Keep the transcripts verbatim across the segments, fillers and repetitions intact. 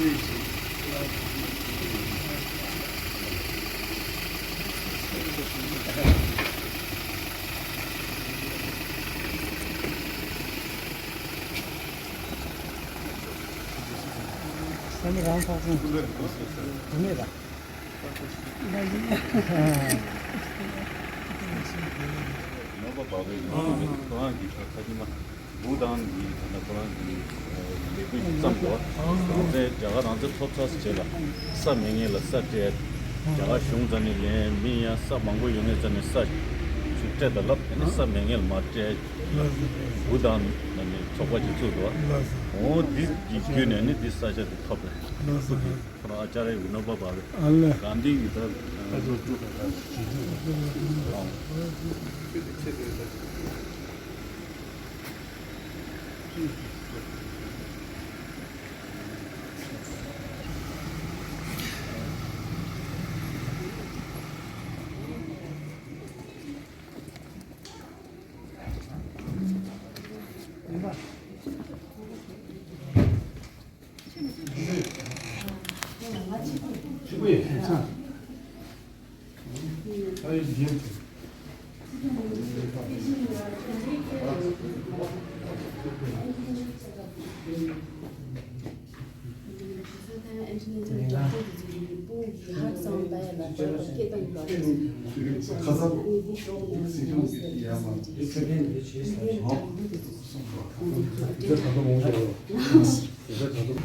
ས་མི་རང་ཚོགས་ཆུང་དུ་མེད་ད། ནོར་བ་བག་པའི་ཡོང་ཁོ་རང་གི་ཁ་ཁ་ཅིག་མ། བུ་དང་གི་ད་ལྟ་ཁོ་རང་གི་ལས་འགུལ་བརྩམས་འདུག་རང་བཙན་རྒྱ་གར་རང་བཙན་ཐོབ་ཚར་རྗེས་ལ་ས་མེད་མཁན་ལ་ས་སྤྲད། རྒྱ་གར་གཞུང་རྩ་ནས་ལེན་མི་ཡང་ས་མང་པོ་ཡོད་མཁན་རྩ་ནས་ས་ཞིག་སྤྲད་ད་ལབ། ཨ་ནི་ས་མེད་མཁན་ལ་མ་སྤྲད། བུ་དང་ནི་ཚོགས་པ་ཅིག་བཙུགས་འདུག་འོ་འདི་གི་བརྒྱུད་ནས་ནི་འདི་ས་ཆ་འདི་ཐོབ་རེད། ཁོ་རང་ཨ་ཅར་ཡ་ཝི་ནོ་བ་བྷ་ཝེ། ཨ་ལེ། གང་འདི་ཡི་ད་ཨ་ཟོ་ཀྲུ་ཁ་ཁ་ཞི་ཀྲུ།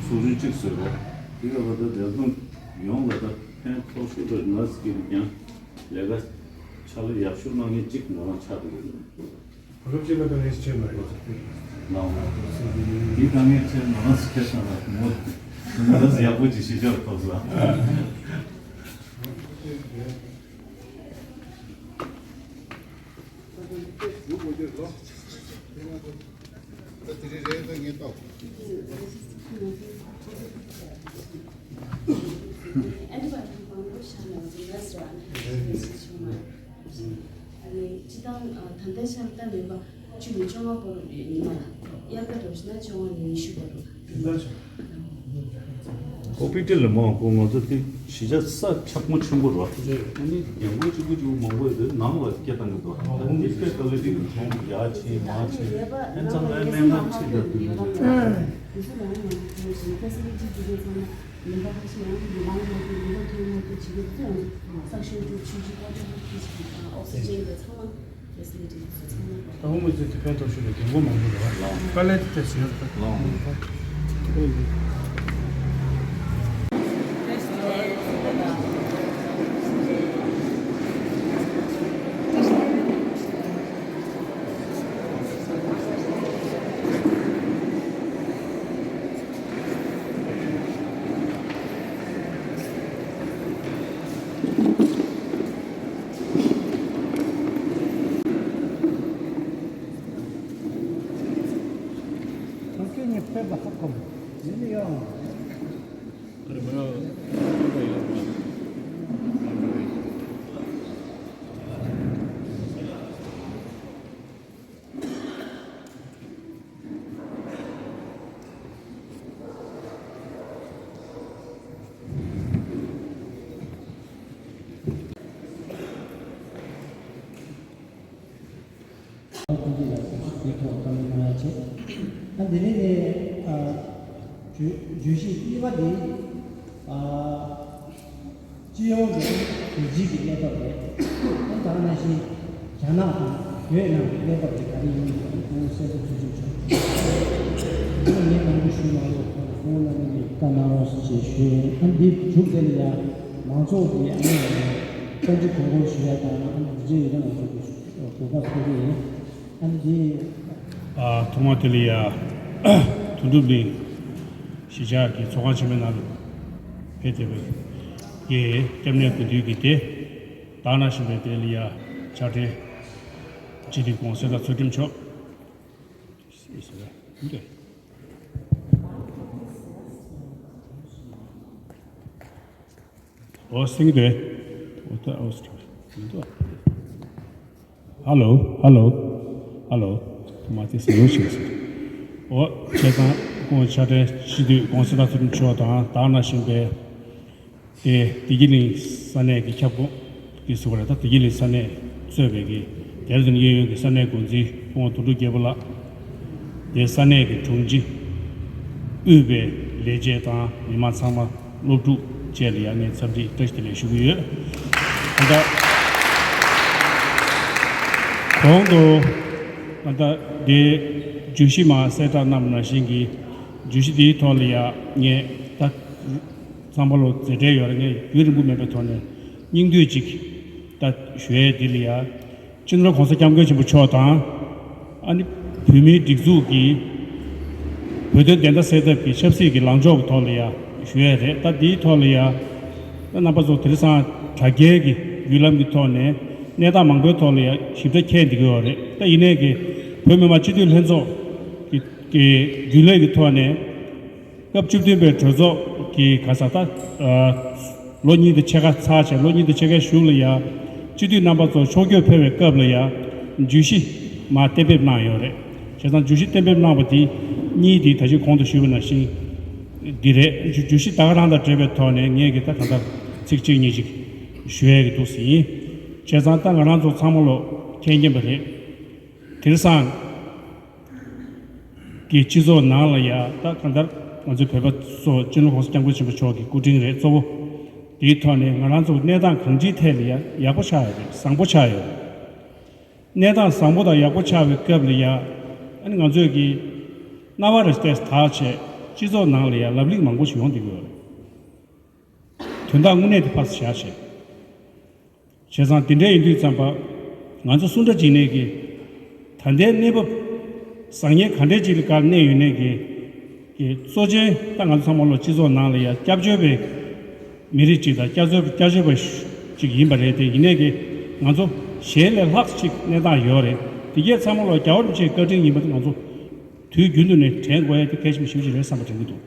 ཚོགས་རྒྱན་གཅིག་བཟོས་རོགས། འདི་ག་བར་དུ་བདེ་སྲུང་ཡོངས་ལ་ད་ཕན་ཐོགས་ཤོས་དང་ང་ཚོ་གིས་ཀྱང་ལས་ཀ་ཕྱག་ལས་ཡག་ཤོས་གནང་མཁན་གཅིག་ང་རང་ཆགས་འདུག་ལགས། འདི་ད་ངས་ཁྱེད་ང་རང་ཚོ་ཁྱེད་ཚང་ལ་ངོ་ང་རང་ཚོ་ཡག་པོ་ཅིག་ཞིབ་ཆ་ཐོབ་སོང་། ཨ་ནི་སྤྱི་བཏང་ད་ལྟའི་ཆར་ལྟ་མིན་པ་བཅུ་ནས་བཅོ་ལྔ་བར་ཡིན་མ་ལ། དབྱར་ཁ་འགྲོ་བཞིན་ན་བཅོ་ལྔ་ནས་ཉི་ཤུ་བར་དུ། ཧོ་པི་ཊལ་ལ་མང་པོ་ང་ཚོ་དེ་གཞིས་ཆགས་ས་ཆགས་མོ་ཆེན་པོ་རེད། ཨ་ནི་རྒྱང་འཁོར་གཅིག་པུ་གཅིག་པུ་མང་པོ་ཡོད་དུས་ནང་ལ་སྐད་བཏང་གི་འདུག་ཨ་ནི་དེ་ཀ་ལི་ཊི་གི་མཐོང་ཡག་ཕྱིན་མ་ཕྱིན་ཨ་ཚང་མའི་སྨན་ཁང་ཕྱིན་ད་དུས་ཚོད། ད་ཧོ་མོ་ཚོས་དེ་ཕན་ཐོགས་ཤོར་བའི་རྒན་གོག་མང་པོ་རེད་བ། དཀའ་ལས་དེ་ཏོག་ཙམ་ཡོད་རེད། ཨ་འདི་ནས་ནས་ཨ་བརྗོད་བརྗོད་གཞི་གཉིས་པ་དེ་ཨ། སྤྱི་ཡོངས་ཀྱི་རྒྱལ་སྤྱིའི་གི་གནས་བབ་རེད། ཨ་ད་ག་ནང་བཞིན་རྒྱ་ནག་དང་བོད་ནང་གི་གནས་བབ་དེ་ག་རེ་ཡིན་མིན་དེ་ཁོང་གསལ་པོ་ཚུལ་ཚུལ་བྱུང་། ཨ་ངས་མང་པོ་ཞུ་མ་རེད། ཁོང་ལ་ཁོང་ལ་ནི་བཀའ་གནང་རོགས་ཞེས་ཞུ་ཡིན། ཨ་འདི་མཇུག་དེ་ལ་ཡང་མང་ཚོགས་ཀྱི་ཨ་ནི་བཀའ་འདྲི་དགོངས་སྐོར་ཞུ་ཡ་དང་ཨ་འདི་འདྲ་ཡིན་ན་ང་ཚོ་གི་གོ་སྐབས་ཐོབ་ཀྱི་ཡིན། ཨ་འདི། ཨ་ཐོག་མ་དེ་ལ་ཡ་དོན་གྲུབ་གླིང་གཞིས་ཆགས་ཀྱི་ཚོགས་ཁང་ཆེན་མོའི་ནང་དུ་ཕེབས་ཏེ་བའི་ཡེ་སྐྱབས་གནས་དགོས་དུས་ཀྱི་དེ་དག་ན་བཞིན་པའི་དེ་ལ་ཡ་ཕྱག་སྦྲེལ་སྤྱི་འཐུས་གོང་ས་དང་ཚུལ་ཁྲིམས་མཆོག་ཨོ་སིང་དེ་ཨོ་ད་ཨོ་སིང་དེ། ཧ་ལོ། ཧ་ལོ། ཧ་ལོ། མ་ཚེ་སེ་ཡོ་ཤེས་སེ། ཨོ་ཁྱེད་དང་ སྐུ་ངོ་ཕྱག་སྦྲེལ་སྤྱི་འཐུས་ྋགོང་ས་ལྷ་ཚེ་རིང་མཆོག་དང་། དེ་ནང་བཞིན་པའི་དེ་བདེ་སྐྱིད་གླིང་ས་གནས་ཀྱི་ཁྱབ་ཁོངས་ཀྱི་ཟེར་བ་རེད། ད་བདེ་སྐྱིད་གླིང་ས་གནས་གཙོས་པའི་གི་ལྡེ་ར་ལྡུན་གཡས་གཡོན་གྱི་ས་གནས་འགོ་འཛིན་སྐུ་ངོ་དོན་གྲུབ་རྒྱལ་པོ་ལགས། དེ་ས་གནས་ཀྱི་དྲུང་ཆེ། དབུས་པའི་ལས་བྱེད་དང་མི་མང་ཚང་མ། སློབ་ཕྲུག་བཅས་ལ་ཡང་ངས་འཚམས་འདྲི་བཀྲ་ཤིས་བདེ་ལེགས་ཞུ་གི་ཡོད། ད་ལྟ་གོང་དུ་ད་ལྟ་དེ་བརྗོད་གཞི་མར་གསལ་བསྒྲགས་གནང་བ་ནང་བཞིན་གྱི་བརྗོད་གཞི་དེའི་ཐོག་ལ་ཡང་ངས་ད་ཚང་མ་ལོ་མཛད་བྲེལ་ཡོད་རེད། ངས་རྒྱུན་རིང་པོ་མེད་པའི་ཐོག་ནས་སྙིང་བསྡུས་ཅིག་ད་ཞུ་ཡས་འདི་ལ་ཡང་། སྤྱི་ནོར་༧གོང་ས་༧སྐྱབས་མགོན་ཆེན་པོ་མཆོག་དང་། ཨ་ནི་བོད་མིའི་སྒྲིག་འཛུགས་ཀྱི་བོད་དོན་བདེན་མཐའ་གསལ་ཐབས་ཀྱི་ཆབ་སྲིད་ཀྱི་ལངས་ཕྱོགས་ཀྱི་ཐོག་ལ་ཡང་ཞུ་ཡས་རེད། ད་འདིའི་ཐོག་ལ་ཡང་ད་རྣམ་པ་ཚོ་དེང་སང་དྲ་རྒྱའི་གི་བརྒྱུད་ལམ་གྱི་ཐོག་ནས་གནས་སྟངས་མང་པོའི་ཐོག་ལ་ཡང་ཞིབ་ཕྲ་མཁྱེན་བསྡད་ཀྱི་ཡོད་རེད། ད་ཡིན་ནའི་གི་བོད་མི་མང་སྤྱི་འཐུས་ལྷན་ཚོགས་ཀྱི་གི་རྒྱུན་ལས་ཀྱི་ཐོག་ནས། སྐབས་བཅུ་བདུན་པའི་གྲོས་ཚོགས་ཀྱི་ག་ས་ད། ལོ་གཉིས་དང་ཕྱེད་ཀ་ཚར་བྱས། ལོ་གཉིས་དང་ཕྱེད་ཀའི་གཞུག་ལ་ཡང་སྤྱི་འཐུས་རྣམ་པ་ཚོ་ཕྱོགས་བསྐྱོད་ཕེབས་པའི་སྐབས་ལ་ཡང་བརྗོད་གཞི་མར་གཏན་འབེབས་གནང་ཡོད་རེད། བྱས་ཙང་བརྗོད་གཞི་གཏན་འབེབས་གནང་བ་དེ་གཉིས་དེ་ད་ཅི་གོང་དུ་ཞུས་པ་ནང་བཞིན་འདི་རེད། བརྗོད་བརྗོད་གཞི་ད་ག་རང་དང་འབྲེལ་བའི་ཐོག་ནས་ངས་ཀྱི་ད་གང་ལྟར་ཚིག་གཅིག་གཉིས་ཅིག་ཞུ་ཡས་ཀྱི་འདུག་ཟེར་ཡིན། བྱས་ཙང་ད་ང་རང་ཚོ་ཚང་མ་ལོ་མཁྱེན་མཁྱེན་པ་རེད། དེང་སང་གི་སྤྱི་ཚོགས་ནང་ལ་ཡ་ད་གང་ལྟར་ང་ཚོའི་བོད་པ་ཚོ་སྤྱི་ནོར་༧གོང་ས་༧སྐྱབས་མགོན་ཆེན་པོ་མཆོག་གི་སྐུ་དྲིན་རེད། གཙོ་བོ་དེའི་ཐོག་ནས་ང་རང་ཚོ་གནས་སྟངས་གང་ཅིའི་ཐད་ལ་ཡ་ཡག་པོ་ཆགས་ཡོད་རེད། བཟང་པོ་ཆགས་ཡོད་རེད། གནས་སྟངས་བཟང་པོ་དང་ཡག་པོ་ཆགས་པའི་སྐབས་ལ་ཡ་ཨ་ནི་ང་ཚོས་ཀྱི་རྣ་བ་རེ་བལྟས་དག་བྱས་སྤྱི་ཚོགས་ནང་ལ་ཡ་ལབ་གླེང་མང་པོ་ཞིག་ཡོང་བསྡད་ཀྱི་ཡོད་རེད། དོན་དག་དངོས་གནས་དེ་ཕར་བཞག་བྱས། བྱས་ཙང་དེ་འདྲ་ཡིན་དུས་ཙམ་པ། ང་ཚོ་སུ་འདྲ་ཅིག་ནས་ཀྱི། ད་ལྟའི་གནས་བབ། བཟང་ངན་ག་འདྲ་ཅིག་ལ་བཀར་གནས་ཡོད་ནས་ཀྱི། ཀྱི་གཙོ་ཆེན་ད་ང་ཚོ་ཚང་མ་ལོ་སྤྱི་ཚོགས་ནང་ལ་ཡ་སྐྱབས་བཅོལ་བའི་མི་རིགས་ཅིག་དང་སྐྱབས་བཅོལ་སྐྱབས་བཅོལ་བ་ཅིག་ཡིན་པ་རེད་དེ། ཡིན་ནས་ཀྱི་ང་ཚོ་གཞན་ལས་ལྷག་ཅིག་གནས་སྟངས་ཡོད་རེད། དེ་གས་ཚང་མ་ལོ་རྒྱལ་བ་རིན་པོ་ཆེའི་བཀའ་དྲིན་ཡིན་པ་དེ་ང་ཚོ་དུས་རྒྱུན་དུ་ནས་དྲན་དགོས་ཡ་དེ་གལ་ཆེན་པོ་ཞེ་པོ་ཅིག་རེད་བསམ་པ་དྲན་གྱི་འདུག་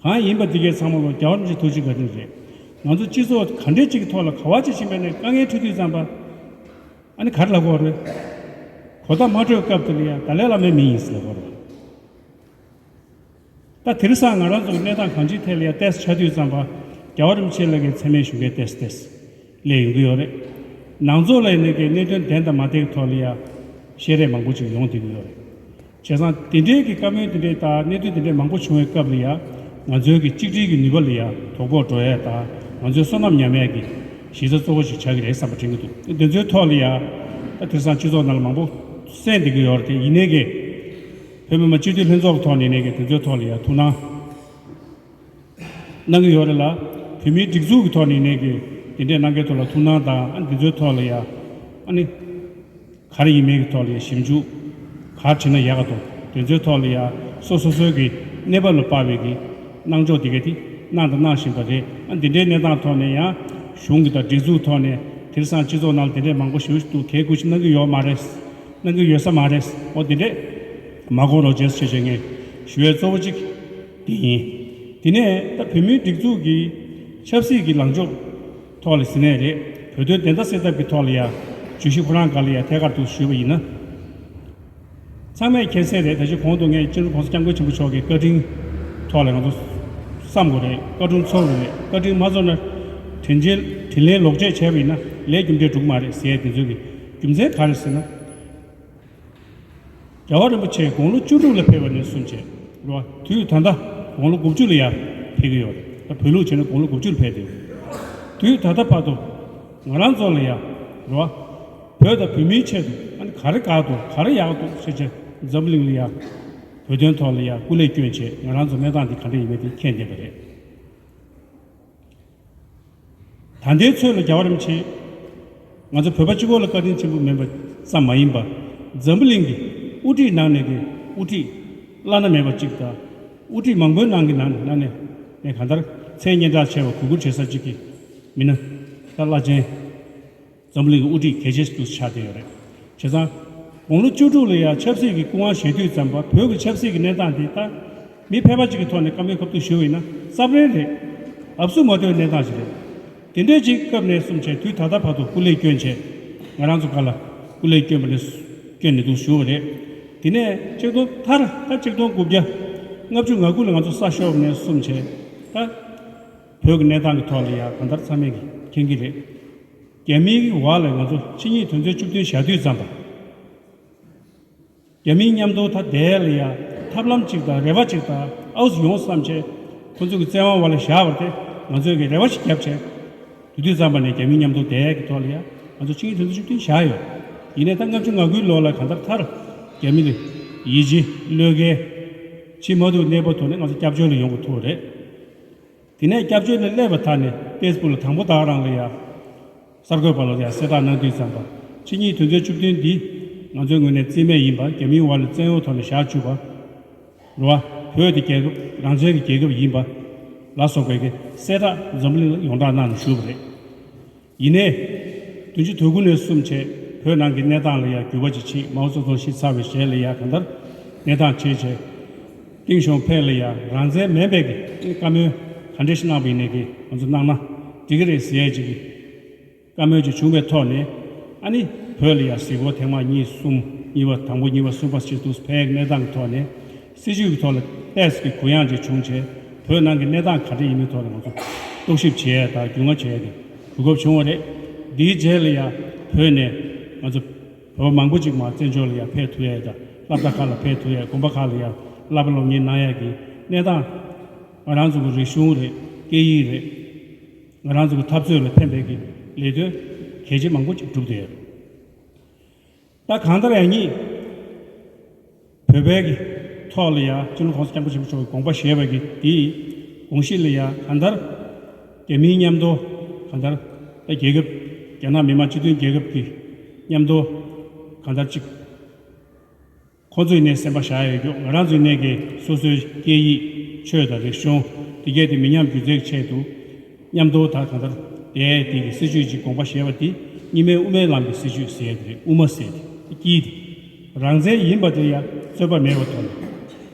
གང་ཡིན་པ་འདི་གའི་ཚང་མ་ལོ་རྒྱལ་བ་རིན་པོ་ཆེ་ཐུགས་རྗེ་བཀའ་དྲིན་རེད། ང་ཚོ་སྤྱི་ཚོགས་ག་འདྲས་ཅིག་གི་ཐོག་ལ་ག་བ་ཅིག་ཕྱིན་པ་ནས་དཀའ་ངལ་འཕྲད་དུས་ཙམ་པ། ཨ་ནི་ག་རེ་ལབ་དགོས་རེད། གོ་བརྡ་མ་སྤྲོད་སྐབས་དེ་ལ་ཡང་ཏཱ་ལའི་བླ་མའི་མི་ཡིན་ཟེར་ལབ་དགོས་རེད། ད་དེང་སང་ང་རང་ཚོ་གི་གནས་སྟངས་གང་ཅིའི་ཐད་ལ་ཡང་ཏོག་ཙམ་ཆགས་དུས་ཙམ་པ། རྒྱལ་བ་རིན་པོ་ཆེ་ལ་གའི་མཚན་སྨད་ཞུ་མཁན་ཏོག་ཙམ་ཏོག་ཙམ་སླེབས་ཡོང་གི་ཡོད་རེད། ནང་ཚོགས་ལ་ཡིན་ནའི་གའི་གནད་དོན་བདེན་དང་མ་བདེན་གི་ཐོག་ལ་ཡང་བཤད་རེས་མང་པོ་ཅིག་ཡོང་བསྡད་ཀྱི་ཡོད་རེད། བྱས་ཙང་དེ་འདྲའི་གི་བཀའ་མོལ་དེ་འདྲའི་དང་གནད་དོན་དེ་འདྲའི་མང་པོ་བྱུང་བའི་སྐབས་ལ་ཡང་ང་ཚོའི་གི་གཅིག་སྒྲིལ་གྱི་ནུས་པ་ལ་ཡང་དོ་ཕོག་འགྲོ་ཡས་དང་ང་ཚོའི་བསོད་ནམས་ཉམས་ཡས་ཀྱི་གཞི་རྩ་གཙོ་བོ་ཞིག་ཆགས་ཀྱི་རེད་བསམ་པ་དྲན་གྱི་འདུག་དེ་ཚོའི་ཐོག་ལ་ཡང་ད་དེང་སང་སྤྱི་ཚོགས་ནང་ལ་མང་པོ་གསན་བསྡད་ཀྱི་ཡོད་རེད་དེ། ཡིན་ནའི་གི་བོད་མི་མང་སྤྱི་འཐུས་ལྷན་ཚོགས་ཀྱི་ཐོག་ནས་ཡིན་ནའི་གི་དེ་ཚོའི་ཐོག་ལ་ཡང་ཐུགས་སྣང་གནང་གི་ཡོད་རེད་ལ། བོད་མིའི་སྒྲིག་འཛུགས་ཀྱི་ཐོག་ནས་ནས་ཀྱི་དེ་འདྲས་གནང་མཁན་ཐོག་ལ་ཐུགས་སྣང་དང་། ཨ་ནི་དེ་ཚོའི་ཐོག་ལ་ཡ་ཨ་ནི་ག་རེ་ཡིན་མིན་གྱི་ཐོག་ལ་ཡ་ཞིབ་འཇུག་ག་རེ་བྱས་ན་ཡག་ག་འདུག་དེ་ཚོའི་ཐོག་ལ་ཡ་སོ་སོ་སོའི་གི་གནས་བབ་ལ་དཔག་པའི་གི་གནང་ཕྱོགས་དེ་ག་དེ་གནང་དང་གནང་བཞིན་པ་རེད། ཨ་ནི་དེ་འདྲའི་གནས་སྟངས་ཐོག་ནས་ཡང་གཞུང་གི་དང་སྒྲིག་འཛུགས་ཐོག་ནས་དེང་སང་སྤྱི་ཚོགས་ནང་ལ་དེ་འདྲས་མང་པོ་ཞེ་པོ་ཞིག་འདུག་གལ་དགོས་ཅིག་གནང་གི་ཡོད་མ་རེད། གནང་གི་ཡོད་ས་མ་རེད། འོ་དེ་འདྲས་མ་གོ་རོགས་བྱས་ཞེས་བྱས་ངས་ཞུ་ཡས་གཙོ་བོ་གཅིག་དེ་ཡིན། དེ་ནས་ད་བོད་མིའི་སྒྲིག་འཛུགས་ཀྱི་ཆབ་སྲིད་ཀྱི་ལངས་ཕྱོགས་ཐོག་ལ་ཟེར་ནའི་རེད། བོད་དོན་བདེན་མཐའ་གསལ་ཐབས་ཀྱི་ཐོག་ལ་ཡ་བརྗོད་གཞི་ཁོ་རང་སྒང་ལ་ཡ་ཐད་ཀར་དུ་ཞུས་པ་ཡིན་ན། ཚང་མས་མཁྱེན་གསལ་རེད། ད་ཅི་གོང་དུ་ངས་སྤྱི་ནོར་༧གོང་ས་༧སྐྱབས་མགོན་ཆེན་པོ་མཆོག་གི་བཀའ་དྲིན་ཐོག་ལ་ང་ཚོ་བསམ་དགོས་རེད། བཀའ་དྲིན་ཚོར་དགོས་རེད། བཀའ་དྲིན་མ་ཚོར་ན་དྲིན་ཆེན་དྲིན་ལན་ལོག་འཇལ་བྱས་པ་ཡིན་ན་ལས་རྒྱུ་འབྲས་འགྲུབ་མ་རེད་ཟེར་ཡས་དེ་ཚོ་གི་རྒྱུ་མཚན་ག་རེ་ཟེར་ན། རྒྱལ་བ་རིན་པོ་ཆེ་དགུང་ལོ་བཅུ་དྲུག་ལ་ཕེབས་པ་ནས་བཟུང་བྱས་རེད་བ། དུས་ད་ལྟ་དགུང་ལོ་དགུ་བཅུ་ལ་ཡ་ཕེབས་ཀྱི་ཡོད་རེད། ད་བོད་ལུགས་བྱས་ན་དགུང་ལོ་དགུ་བཅུ་ལ་ཕེབས་བསྡད་ཡོད་རེད། དུས་ད་ལྟ་བར་དུ་ང་རང་ཚོ་ལ་ཡ་རེད་བ། བོད་དང་བོད་མིའི་ཆེད་དུ་ཨ་ནི་ག་རེ་དགའ་འདུག་ག་རེ་ཡག་འདུག་ཟེར་བྱས་འཛམ་བུ་གླིང་ལ་ཡ་བོད་དོན་ཐོག་ལ་ཡ་སྐུ་ལས་བསྐྱོན་བྱས་ང་རང་ཚོ་གནས་སྟངས་འདི་ག་འདྲ་ཡིན་མིན་དེ་མཁྱེན་བསྡད་པ་རེད། ད་ལྟའི་ཚོད་ལ་རྒྱལ་བ་རིན་པོ་ཆེ་ང་ཚོ་བོད་པ་གཅིག་པོ་ལ་བཀའ་དྲིན་ཆེན་པོ་མིན་པ་ཙམ་མ་ཡིན་པ། འཛམ་བུ་གླིང་གི་དབུ་ཁྲིད་ནང་ནས་ཀྱི་དབུ་ཁྲིད་བླ་ན་མེད་པ་གཅིག་དང་། དབུ་ཁྲིད་མང་པོའི་ནང་གི་ནང་ནང་ནས་ནས་གང་ལྟར་མཚན་སྙན་གྲགས་ཆེ་བ་གུས་བཀུར་བྱེད་ས་གཅིག་གི་མི་སྣ་ད་བླ་ཆེན། འཛམ་བུ་གླིང་གི་དབུ་ཁྲིད་གལ་ཆེ་ཤོས་ཆགས་བསྡད་ཡོད་རེད། བྱས་ཙང་། དགུང་ལོ་བཅུ་དྲུག་ལ་ཡང་ཆབ་སྲིད་ཀྱི་སྐུ་དབང་བཞེས་དུས་ཙམ་པ་བོད་ཀྱི་ཆབ་སྲིད་ཀྱི་གནས་སྟངས་དེ་ད་མི་ཕལ་པ་ཅིག་གི་ཐོག་ནས་བཀའ་མོལ་ཁ་ཐུག་ཞུས་པ་ཡིན་ན་རྩབ་ལེན་རེད། ཨབ་སུ་མ་ཐོན་གནས་སྟངས་ཤིག་རེད། དེ་འདྲའི་ཅིག་སྐབས་ནས་བཟུང་བྱས་དུས་ད་ལྟ་བར་དུ་སྐུ་ལས་བསྐྱོན་བྱས་ང་རང་ཚོ་ག་ལ་སྐུ་ལས་བསྐྱོན་པ་ནས་བསྐྱོན་ནས་འདུག་ཞུ་བ་རེད། དེ་ནས་ཆིག་སྟོང་མཐར་ད་ཆིག་སྟོང་དགུ་བརྒྱ་ ལྔ་བཅུ་ང་དགུ་ལ་ང་ཚོ་ས་ཤོར་ནས་གསུམ་བྱས། ད་བོད་ཀྱི་གནས་སྟངས་ཀྱི་ཐོག་ལ་ཡང་གང་ལྟར་ཚང་མས་ཀྱི་མཁྱེན་གྱི་རེད། རྒྱ་མིའི་འོག་ལ་ང་ཚོ་ཕྱི་ཉིན་དོན་ཚན་བཅུ་བདུན་བཞག་དུས་ཙམ་པ། རྒྱ་མིའི་མཉམ་དུ་ད་བསྡད་ལ་ཡ་ཐབས་ལམ་གཅིག་དང་རེ་བ་གཅིག་དང་ཨའུ་ཙི་ཡོང་བསམ་བྱས། ཁོ་ཚོ་གི་བཙན་དབང་འོག་ལ་བཞག་པ་དེ་ང་ཚོས་ཀྱི་རེ་བ་ཞིག་བརྒྱབ་བྱས། དེ་དུས་ཙམ་པ་ནས་རྒྱ་མིའི་མཉམ་དུ་བསྡད་ཀྱི་ཐོག་ལ་ཡ་ང་ཚོ་ཕྱི་ཉིན་དོན་ཚན་བཅུ་བདུན་བཞག་ཡོད། ཡིན་ནའི་ད་ལྔ་བཅུ་ང་དགུའི་ལོ་ལ་གང་ལྟར་མཐར་རྒྱ་མི་ལ་ཡིད་ཆེས་བློས་འགེལ་བྱེད་མ་ཐུབ་གནས་བབ་ཐོག་ནས་ང་ཚོ་སྐྱབས་བཅོལ་ལ་ཡོང་དགོས་ཐུག་རེད། དེ་ནས་སྐྱབས་བཅོལ་ལ་སླེབས་པ་ཐག་ནས་ཕེ་སི་བུག་ལ་དང་པོ་ད་ག་རང་ལ་ཡ། གསར་འགོད་པ་ལ་ཡང་གསལ་བསྒྲགས་གནང་དུས་ཙམ་པ། ཕྱི་ཉིན་དོན་ཚན་བཅུ་བདུན་འདི་ང་ཚོའི་ངོས་ནས་རྩིས་མེད་ཡིན་པ། རྒྱ་མིའི་འོག་ལ་བཙན་གཡོག་ཐོག་ནས་བཞག་བཅུག་པ། རེད་བ། བོད་དེ་རྒྱལ་ཁབ་རང་བཙན་གྱི་རྒྱལ་ཁབ་ཡིན་པ་ལ་སོགས་པའི་གི་གསལ་བསྒྲགས་འཛམ་བུ་གླིང་ལ་ཡོངས་གྲགས་གནང་ནས་བཞུགས་པ་རེད། ཡིན་ནའི། བདུན་ཅུ་དོན་དགུ་ནས་གསུམ་བྱས་བོད་ནང་གི་གནས་སྟངས་ལ་ཡང་འགྱུར་བ་ཅིག་ཕྱིན། མའོ་ཙེ་ཏུང་ཤི་ཚར་བའི་རྗེས་ལ་ཡང་གང་ལྟར་གནས་སྟངས་ཇེ་ཆེ། ཏེང་ཞའོ་ཕིང་ལ་ཡང་རང་བཙན་མིན་པའི་གི་བཀའ་མོལ་ག་འདྲ་ཞིག་གནང་བ་ཡིན་ནའི་གི་ང་ཚོ་གནང་ན་འགྲིག་གི་རེད་ཟེར་ཡས་ཅིག་གི་བཀའ་མོལ་ཅིག་བྱུང་བའི་ཐོག་ནས། ཨ་ནི་བོད་ལ་ཡང་གཟིགས་སྐོར་ཐེངས་མ་གཉིས་གསུམ། གཉིས་པ་དང་པོ་གཉིས་པ་གསུམ་པ་ཞིག་འདུག་ཕེབས་གནས་སྟངས་ཀྱི་ཐོག་ནས་སྲིད་བྱུས་ཀྱི་ཐོག་ལ་ཏོག་ཙམ་གི་གུ་ཡངས་ཅིག་བྱུང་བྱས་བོད་ནང་གི་གནས་སྟངས་ག་འདྲ་ཡིན་མིན་ཐོག་ལ་ང་ཚོ་རྟོག་ཞིབ་བྱས་དང་རྒྱུས་མངའ་བྱས་ཀྱི་གོ་སྐབས་བྱུང་བ་རེད། འདིའི་རྗེས་ལ་ཡང་བོད་ནས་ང་ཚོ་བོད་མང་པོ་ཅིག་མར་བཙན་བྱོལ་ལ་ཡང་ཕེབས་ཐུབ་ཡས་དང་། སློབ་གྲྭ་ཁག་ལ་ཕེབས་ཐུབ་ཡས། དགོན་པ་ཁག་ལ་ཡང་བསླབ་པ་སློབ་གཉེར་གནང་ཡས་ཀྱི་གནས་སྟངས། ང་རང་ཚོ་གི་རིག་གཞུང་རེད། སྐད་ཡིག་རེད། ང་རང་ཚོ་གི་འཐབ་རྩོད་ལ་ཕན་པའི་གི་ལས་དོན་གལ་ཆེ་མང་པོ་ཅིག་བསྒྲུབས་བསྡད་ཡོད། ད་གང་ལྟར་ཡང་ཉིད་བོད་པའི་གི་ཐོག་ལ་ཡང་སྤྱི་ནོར་༸གོང་ས་༸སྐྱབས་མགོན་ཆེན་པོ་མཆོག་གི་དགོངས་པ་བཞེས་པ་གི་དེའི་དགོངས་གཞི་ལ་ཡང་གང་ལྟར་རྒྱ་མིའི་མཉམ་དུ་གང་ལྟར་ད་རྒྱལ་ཁབ་རྒྱ་ནག་མི་དམངས་སྤྱི་མཐུན་རྒྱལ་ཁབ་ཀྱི་མཉམ་དུ་གང་ལྟར་ཅིག་ཁོང་ཚོའི་ནས་སེམས་པ་བཞག་ཡོད་རྒྱུ། ང་རང་ཚོའི་ནས་ཀྱི་སོ་སོའི་སྐད་ཡིག་ཆོས་དང་རིག་གཞུང་དེ་གས་དེ་མི་ཉམས་རྒྱུན་འཛིན་གྱི་ཆེད་དུ་མཉམ་དུ་ད་གང་ལྟར་དེ་དེ་གི་སྲིད་བྱུས་ཀྱི་དགོངས་པ་བཞེས་པ་དེ་གཉིས་སྨན་དབུ་མའི་ལམ་གྱི་སྲིད་བྱུས་ཟེར་ཡས་དེ་རེད། དབུ་མ་ཟེར་དེ་དཀྱིལ་དེ་རང་བཙན་ཡིན་པ་དེ་ཡང་རྩོད་པ་མེད་པ་ཐོག་ནས།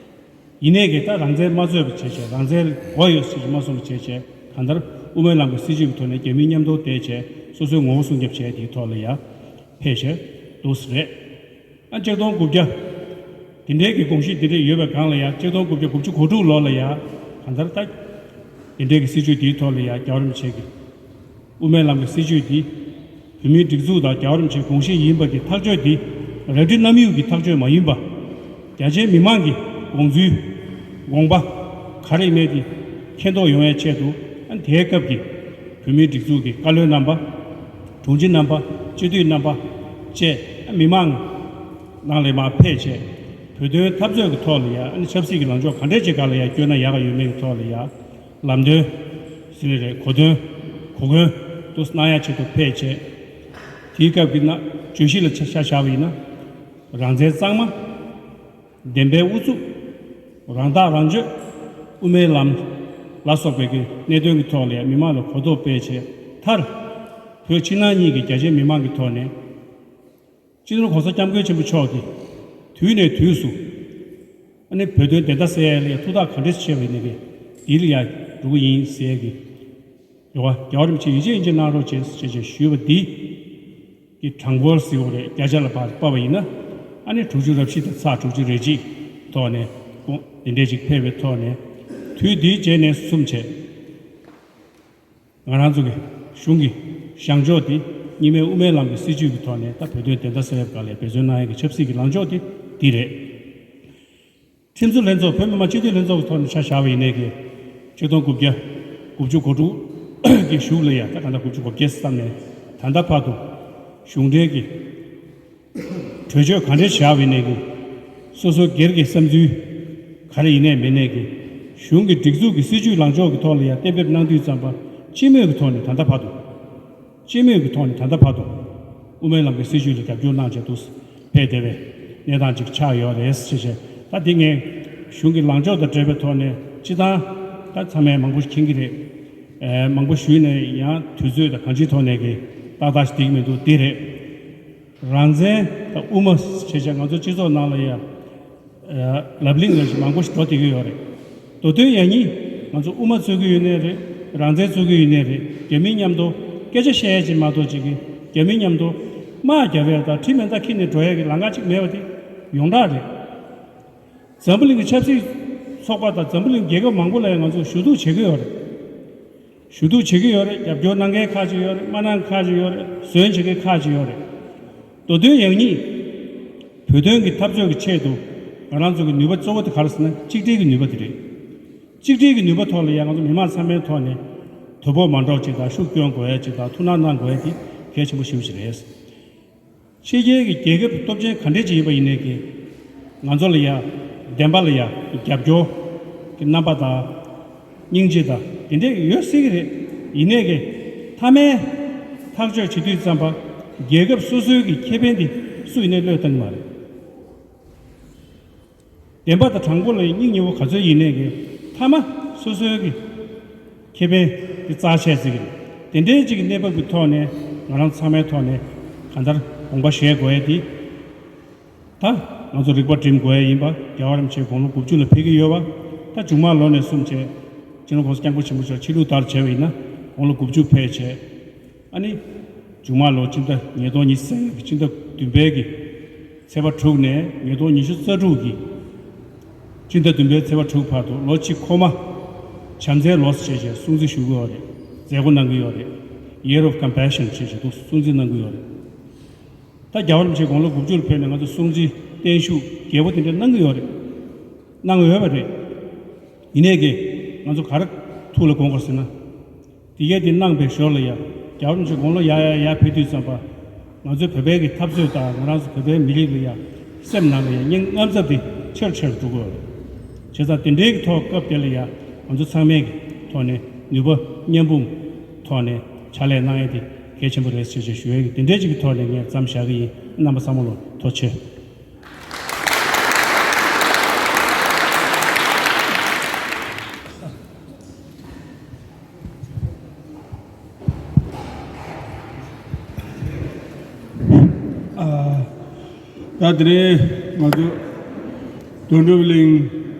ཡིན་ནའི་གི་ད་རང་བཙན་མ་རྩོད་པ་བྱས་བྱས། རང་བཙན་གོ་ཡོད་ཟེར་གྱི་མ་གསུངས་པ་བྱས་བྱས། གང་ལྟར་དབུ་མའི་ལམ་གྱི་སྲིད་བྱུས་ཀྱི་ཐོག་ནས་རྒྱ་མིའི་མཉམ་དུ་བསྡད་བྱས་སོ་སོའི་ངོ་བོ་སྲུང་སྐྱོབ་བྱས་དེའི་ཐོག་ལ་ཡང་ཕེབས་བྱས་འདུག་ཟེར་རེད། ཨ་གཅིག་སྟོང་དགུ་བརྒྱ། དེ་འདྲའི་གི་དགོངས་གཞི་དེ་འདྲ་ཡོད་པའི་སྒང་ལ་ཡང་གཅིག་སྟོང་དགུ་བརྒྱ་དགུ་བཅུ་གོ་དྲུག་ལོ་ལ་ཡང་གང་ལྟར་ད་དེ་འདྲའི་གི་སྲིད་བྱུས་དེའི་ཐོག་ལ་ཡང་རྒྱལ་བ་རིན་པོ་ཆེ་གི་དབུ་མའི་ལམ་གྱི་སྲིད་བྱུས་འདི་བོད་མིའི་སྒྲིག་འཛུགས་དང་རྒྱལ་བ་རིན་པོ་ཆེའི་དགོངས་གཞི་ཡིན་པ་གི་ཐག་གཅོད་འདི་རལ་གྲི་གནམ་ཡུག་གི་ཐག་གཅོད་མ་ཡིན་པ། རྒྱ་ཆེའི་མི་མང་གི་དགོངས་ཚུལ། དགོངས་པ་ག་རེ་ཡིན་མིན་དེ་མཁྱེན་རྟོགས་ཡོང་ཡའི་ཆེད་དུ། ཨ་དེའི་སྐབས་ཀྱི་བོད་མིའི་སྒྲིག་འཛུགས་ཀྱི་བཀའ་བློན་རྣམ་པ། དྲུང་ཆེ་རྣམ་པ། སྤྱི་འཐུས་རྣམ་པ་བཅས་མི་མང་ནང་ལ་མར་ཕེབས་བྱས། བོད་དོན་འཐབ་རྩོད་ཀྱི་ཐོག་ལ་ཡང་ཨ་ནི་ཆབ་སྲིད་ཀྱི་ལངས་ཕྱོགས་ག་འདྲས་ཅིག་སྒང་ལ་ཡང་བསྐྱོད་ན་ཡག་ག་ཡོད་མེད་ཀྱི་ཐོག་ལ་ཡང་ལམ་སྟོན་ཟེར་ནི་རེད། གོ་སྟོན་གོ་སྐོན་དུ་གནང་ཡ་ཆེད་དུ་ཕེབས་བྱས། དེའི་སྐབས་ཀྱི་ན་བརྗོད་གཞི་ལ་ཆ་བཞག་བཞག་པ་ཡིན་ན། རང་བཙན་གཙང་མ། བདེན་པའི་ཨུ་ཚུགས། རང་ཐག་རང་གཅོད། དབུ་མའི་ལམ་ལ་སོགས་པའི་གི་གནད་དོན་གྱི་ཐོག་ལ་ཡང་མི་མང་ལ་གོ་རྟོགས་སྤེལ་བྱས། མཐར་བོད་ཕྱི་ནང་གཉིས་ཀྱི་རྒྱ་ཆེའི་མི་མང་གི་ཐོག་ནས་སྤྱི་ནོར་༸གོང་ས་༸སྐྱབས་མགོན་ཆེན་པོ་མཆོག་གིས་དུས་ནས་དུས་སུ་ཨ་ནི་བོད་དོན་བདེན་མཐའ་གསལ་ཡ་ལ་ཡ་ཐུགས་ཐག་ག་འདྲས་བཅད་པ་ཡིན་ནའི་གི་འདི་ལ་ཡ་འགྲོ་གི་ཡིན་ཟེར་གི་རེད་བ། རྒྱལ་བ་རིན་པོ་ཆེ་ཡིད་ཆེས་ཡིད་ཆེས་གནང་རོགས་བྱེད་ཟེར་བྱས་བྱས་ཞུས་པ་འདི་གི་གྲངས་འབོར་ཟེར་བ་རེད། བརྒྱ་ཆ་ལ་ཕར་དཔག་པ་ཡིན་ན་ཨ་ནི་དྲུག་ཅུ་རེ་བཞི་དང་ཚེག་དྲུག་ཅུ་རེ་གཅིག་ཐོག་ནས་ཁོང་འདི་འདྲས་ཅིག་ཕེབས་པའི་ཐོག་ནས་དུས་འདིའི་རྗེས་ནས་གསུམ་བྱས། ང་རང་ཚོ་གི་གཞུང་གི་བཞེངས་ཕྱོགས་འདི་གཉིས་སྨན་དབུ་མའི་ལམ་གྱི་སྲིད་བྱུས་ཀྱི་ཐོག་ནས་ད་བོད་དོན་བདེན་མཐའ་གསལ་ཡབ་སྒང་ལ་འབད་བརྩོན་གནང་ཡག་གི་ཆབ་སྲིད་ཀྱི་ལངས་ཕྱོགས་འདི་འདི་རེད། ཁྲིམས་བཟོ་ལྷན་ཚོགས། བོད་མི་མང་སྤྱི་འཐུས་ལྷན་ཚོགས་ཀྱི་ཐོག་ནས་ཆ་བཞག་པ་ཡིན་ནའི་གི་ཆིག་སྟོང་དགུ་བརྒྱ་དགུ་བཅུ་གོ་དྲུག་གི་གཞུག་ལ་ཡ་ད་ག་ད་དགུ་བཅུ་གོ་བརྒྱད་ཙམ་ནས་ད་ལྟ་བར་དུ་གཞུང་འབྲེལ་གྱི་གྲོས་ཆོད་ག་འདྲས་བཞག་པ་ཡིན་ནའི་གི་སོ་སོ་སྒེར་གྱི་བསམ་ཚུལ་ག་རེ་ཡིན་ནའི་མིན་ནའི་གི་གཞུང་གི་སྒྲིག་འཛུགས་ཀྱི་སྲིད་བྱུས་ལངས་ཕྱོགས་ཀྱི་ཐོག་ལ་ཡ་གཏན་འབེབས་གནང་དུས་ཙམ་པ་སྤྱི་མོས་ཀྱི་ཐོག་ནས་ད་ལྟ་བར་དུ། སྤྱི་མོས་ཀྱི་ཐོག་ནས་ད་ལྟ་བར་དུ་དབུ་མའི་ལམ་གྱི་སྲིད་བྱུས་ལ་རྒྱབ་སྐྱོར་གནང་བྱས་འདུག་ཕེབས་བསྡད་པའི་གནས་སྟངས་ཅིག་ཆགས་ཡོད་རེད་ཞེས་བྱས། ད་འདི་ངས་གཞུང་གི་ལངས་ཕྱོགས་དང་འབྲེལ་བའི་ཐོག་ནས་སྤྱི་བཏང་ད་ཚང་མས་མང་པོ་ཞིག་མཁྱེན་གྱི་རེད། ཨེ་མང་པོ་ཞུས་ནས་ཡང་དུས་ཚོད་དང་གང་ཅིའི་ཐོག་ནས་ཀྱི་ཏག་ཏག་ཞིག་འགྲིག་གི་མི་འདུག་འདི་རེད། རང་བཙན་དང་དབུ་མ་ཞེས་བྱས་ང་ཚོ་སྤྱི་ཚོགས་ནང་ལ་ཡ། ལབ་གླེང་ལ་མང་པོ་ཞིག་འགྲོ་བསྡད་ཀྱི་ཡོད་རེད། མདོ་དོན་ཡང་སྙིང་ང་ཚོ་དབུ་མ་རྩོད་ཀྱི་ཡོད་ནའི་རེད། རང་བཙན་རྩོད་ཀྱི་ཡོད་ནའི་རེད། རྒྱ་མི་མཉམ་དུ་སྐད་ཆ་བཤད་ཡ་ཅིག་མ་གཏོགས་ཅིག་གི་རྒྱ་མི་མཉམ་དུ་དམག་རྒྱབ་ཡ་དང་གྲི་མེ་མདའ་འཁྱེར་ནས་འགྲོ་ཡ་གི་ལམ་ཁ་ཅིག་མེད་པ་དེ་ཡོངས་གྲགས་རེད། འཛམ་བུ་གླིང་གི་ཆབ་སྲིད་ ཚོགས་པ་དང་འཛམ་བུ་གླིང་རྒྱལ་ཁབ་མང་པོ་ལ་ཡང་ང་ཚོས་ཞུ་གཏུག་བྱེད་ཀྱི་ཡོད་རེད། ཞུ་གཏུག་བྱེད་ཀྱི་ཡོད་རེད། རྒྱབ་སྐྱོར་གནང་མཁན་ཁག་ཅིག་ཡོད་རེད། མ་གནང་མཁན་ཁག་ཅིག་ཡོད་རེད། ཟོན་བྱེད་མཁན་ཁག་ཅིག་ཡོད་རེད། མདོ་དོན་ཡང་སྙིང་། བོད་དོན་གྱི་འཐབ་རྩོད་ཀྱི་ཆེད་དུ་ང་རང་ཚོ་གི་ནུས་པ་གཙོ་བོ་དེ་ག་རེ་ཟེར་ན་གཅིག་སྒྲིལ་གྱི་ནུས་པ་དེ་རེད། གཅིག་སྒྲིལ་གྱི་ནུས་པ་ཐོག་ལ་ཡང་ང་ཚོ་མི་མང་ཚང་མའི་ཐོག་ནས་དོ་ཕོག་མ་འགྲོ་ཅིག་དང་ཤུགས་སྐྱོན་དགོས་ཡ་ཅིག་དང་ཐུགས་སྣང་གནང་དགོས་ཡ་དེ་གལ་ཆེན་པོ་ཞེ་པོ་ཅིག་རེད། ཕྱི་རྒྱལ་གྱི་རྒྱལ་ཁབ་སྟོབས་ཆེན་ག་འདྲས་ཅིག་ཡིན་པ་ཡིན་ནའི་གི། ང་ཚོ་ལ་ཡ། བདེན་པ་ལ་ཡ། རྒྱབ་སྐྱོར་གྱི་རྣམ་པ་དང་། སྙིང་རྗེ་དང་དེ་འདྲས་ཡོད་སྲིད་ཀྱི་རེད། ཡིན་ནའི་གི། མཐའ་མའི་ཐག་གཅོད་བྱེད་དུས་ཙམ་པ། རྒྱལ་ཁབ་སོ་སོའི་གི་ཁེ་ཕན་དེ་སུ་ཡིན་ནའི་བློས་བཏང་གི་མ་རེད། བདེན་པ་དང་དྲང་པོ་ལ་སྙིང་ཉེ་བོ་ག་ཚོད་ཡིན་ནའི་གི། མཐའ་མ་སོ་སོའི་གི་ཁེ་ཕན་དེ་རྩ་ཆེ་ཟིག་རེད། དེ་འདྲའི་ཅིག་གི་གནས་བབ་ཀྱི་ཐོག་ནས་ང་རང་ཚང་མའི་ཐོག་ནས་གང་ལྟར་དགོངས་པ་བཞེས་དགོས་ཡ་དེ། ད་ང་ཚོ་རིག་པ་སྒྲིམ་དགོས་ཡ་ཡིན་པ། རྒྱལ་བ་རིན་པོ་ཆེ་དགུང་ལོ་དགུ་བཅུ་ལ་ཕེབས་ཀྱི་ཡོད་པ། ད་མཇུག་མ་ལོ་ནས་བཟུང་བྱས། སྤྱི་ནོར་༸གོང་ས་༸སྐྱབས་མགོན་ཆེན་པོ་མཆོག་ཕྱི་ལུགས་ལྟར་བྱས་པ་ཡིན་ན་དགུང་ལོ་དགུ་བཅུ་ཕེབས་བྱས། ཨ་ནི། མཇུག་མ་ལོ་ཕྱི་ཟླ་ཉིས་སྟོང་ཉི་ཤུ་རྩ་ལྔ་གི་ཕྱི་ཟླ་བདུན་པའི་གི་ཚེས་པ་དྲུག་ནས་ཉིས་སྟོང་ཉི་ཤུ་རྩ་དྲུག་གི་ཕྱི་ཟླ་བདུན་པའི་ཚེས་པ་དྲུག་བར་དུ་ལོ་གཅིག་འཁོར་མ། བྱམས་བརྩེའི་ལོ་ཞེས་བྱས་སྲུང་བརྩི་ཞུ་གི་ཡོད་རེད། མཛད་སྒོ་གནང་གི་ཡོད་རེད། Year of Compassion ཞེས་བྱས་སྲུང་བརྩི་གནང་གི་ཡོད་རེད། ད་རྒྱལ་བ་རིན་པོ་ཆེ་དགུང་ལོ་དགུ་བཅུར་ཕེབས་ནས་ང་ཚོ་སྲུང་བརྩི་བརྟན་བཞུགས་རྒྱས་པོ་དེ་འདྲ་གནང་གི་ཡོད་རེད། གནང་ཡོད་པ་རེད། ཡིན་ནའི་གི། ང་ཚོ་ག་རེ་ཐུགས་ལ་དགོངས་དགོས་ཟེར་ན། དེ་གས་དེ་གནང་པའི་ཞོར་ལ་ཡ། རྒྱལ་བ་རིན་པོ་ཆེ་དགུང་ལོ་ཡར་ཡར་ཡར་ཕེབས་དུས་ཙམ་པ། ང་ཚོའི་བོད་པའི་གི་འཐབ་རྩོད་དང་ང་རང་ཚོ་བོད་པའི་མི་རིགས་ལ་ཡ། སེམས་ནང་ལ་ཡ་སྙིང་རྔམ་ཚབས་དེ་ཆེ་རུ་ཆེ་རུ་འགྲོ་གི་ཡོད་རེད། བྱས་ཙང་དེ་འདྲའི་གི་ཐོག་སྐབས་དེ་ལ་ཡ། ང་ཚོ་ཚང་མས་གི་ཐོག་ནས་ནུས་པ་མཉམ་སྤུངས་ཐོག་ནས་ཕྱག་ལས་གནང་ཡ་དེ་གལ་ཆེན་པོ་རེད་ཅེས་ཞུ་ཡ་གི། དེ་འདྲའི་ཅིག་གི་ཐོག་ནས་ངས་མཚམས་བཞག་གི་ཡིན། རྣམ་པ་ཚང་མ་ལ་ཐུགས་རྗེ་ཆེ། ད་དེ་རིང་ང་ཚོ་དོན་གྲུབ་གླིང་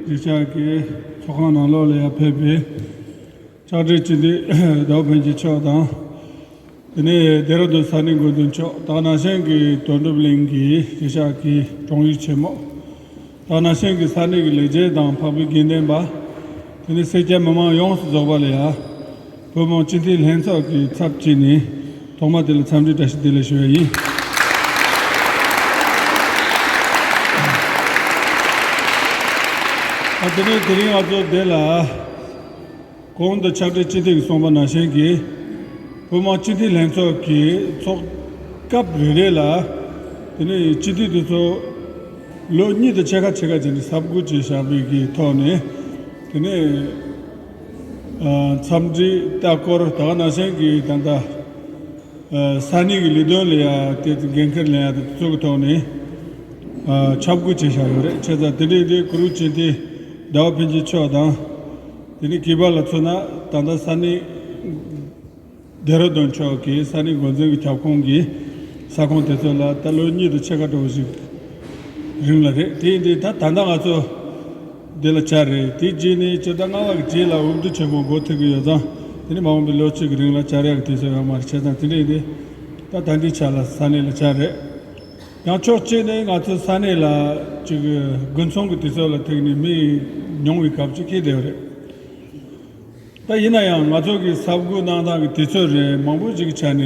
གཞིས་ཆགས་ཀྱི་ཚོགས་ཁང་ནང་ལོགས་ལ་ཡར་ཕེབས་པའི་ཕྱག་སྦྲེལ་སྤྱི་འཐུས་ཟླ་བ་ཕུན་སྐྱིད་མཆོག་དང་། དེ་ནས་ལྡེ་ར་ལྡུན་ས་གནས་འགོ་འཛིན་མཆོག། ད་ག་ནང་བཞིན་གྱི་དོན་གྲུབ་གླིང་གི་གཞིས་ཆགས་ཀྱི་དྲུང་ཡིག་ཆེན་མོ། ད་ག་ནང་བཞིན་གྱི་ས་གནས་ཀྱི་ལས་བྱེད་དང་འཕགས་པའི་དགེ་འདུན་པ། དེ་ནས་སེར་སྐྱ་མི་མང་ཡོངས་སུ་རྫོགས་པ་ལ་ཡ། བོད་མི་མང་སྤྱི་འཐུས་ལྷན་ཚོགས་ཀྱི་ཚབ་བྱས་ནས་ཐོག་མ་དེ་ལ་འཚམས་འདྲི་བཀྲ་ཤིས་བདེ་ལེགས་ཞུ་བ་ཡིན། ཨ། དེ་ནས་དེ་རིང་ང་ཚོ་འདི་ལ། གོང་དུ་ཕྱག་སྦྲེལ་སྤྱི་འཐུས་ཀྱིས་གསུངས་པ་ནང་བཞིན་གྱི། བོད་མི་མང་སྤྱི་འཐུས་ལྷན་ཚོགས་ཀྱི་ཚོགས་སྐབས་རེ་རེ་ལ། དེ་ནས་སྤྱི་འཐུས་དེ་ཚོ་ལོ་གཉིས་དང་ཕྱེད་ཀ་ཕྱེད་ཀ་བྱས་ནས་གསར་བསྐོ་བྱས་བཞག་པའི་གི་ཐོག་ནས། དེ་ནས་ཨ། འཚམས་འདྲི་ལྟ་སྐོར། ད་ག་ནང་བཞིན་གྱི་ད་ལྟ་ཨ། ས་གནས་ཀྱི་ལས་དོན་ལ་ཡ་དེ་ཚོ་འགན་འཁུར་ལེན་ཡ་དེ་ཚོ་གི་ཐོག་ནས་ཨ། ཁྱབ་བསྒྲགས་བྱས་བཞག་ཡོད་རེད། བྱས་ཙང་དེ་འདྲའི་དེ་གུ་རུ་སྤྱི་འཐུས་ཟླ་བ་ཕུན་སྐྱིད་མཆོག་དང་། དེ་ནས་གུས་པ་ལ་མཚོན་ན་ད་ལྟ་ས་གནས་ལྡེ་ར་ལྡུན་ཕྱོགས་ཀྱི་ས་གནས་འགོ་འཛིན་གྱི་ཁྱབ་ཁོངས་ཀྱི་ས་ཁོངས་དེ་ཚོ་ལ་ད་ལོ་གཉིས་དང་ཕྱེད་ཀ་འགྲོ་བ་ཞིག་རིང་ལ་རེད། དེ་ཡིན་དུས་ད་ད་ལྟ་ང་ཚོ་འདི་ལ་བཅར་རེད། དེ་རྗེས་ནས་སྤྱི་ཟླ་ལྔ་པ་གི་རྗེས་ལ་འོས་བསྡུ་ཆེན་མོ་འགོ་ཐུག་གི་ཡོད་ཙང་། དེ་ནི་མ་འོངས་པའི་ལོ་གཅིག་གི་རིང་ལ་བཅར་ཡག་གི་དུས་ཚོད་ཡོད་མ་རེད། བྱས་ཙང་དེ་འདྲ་ཡིན་དུས་ད་ད་ལྟའི་ཆ་ལ་ས་གནས་ལ་བཅར་རེད། ཡང་ཕྱོགས་གཅིག་ནས་ང་ཚོ་ས་གནས་ལ་ཅིག་དགུན་ཚོང་གི་དུས་ཚོད་ལ་ཐུག་ནས་མི་ཉུང་བའི་སྐབས་ཅིག་སླེབས་བསྡད་ཡོད་རེད། ད་ཡིན་ན་ཡང་ང་ཚོ་གི་གསར་བསྐོ་གནང་སྟངས་ཀྱི་དུས་ཚོད་རེད། མང་པོ་ཞིག་གི་ཆ་ནས་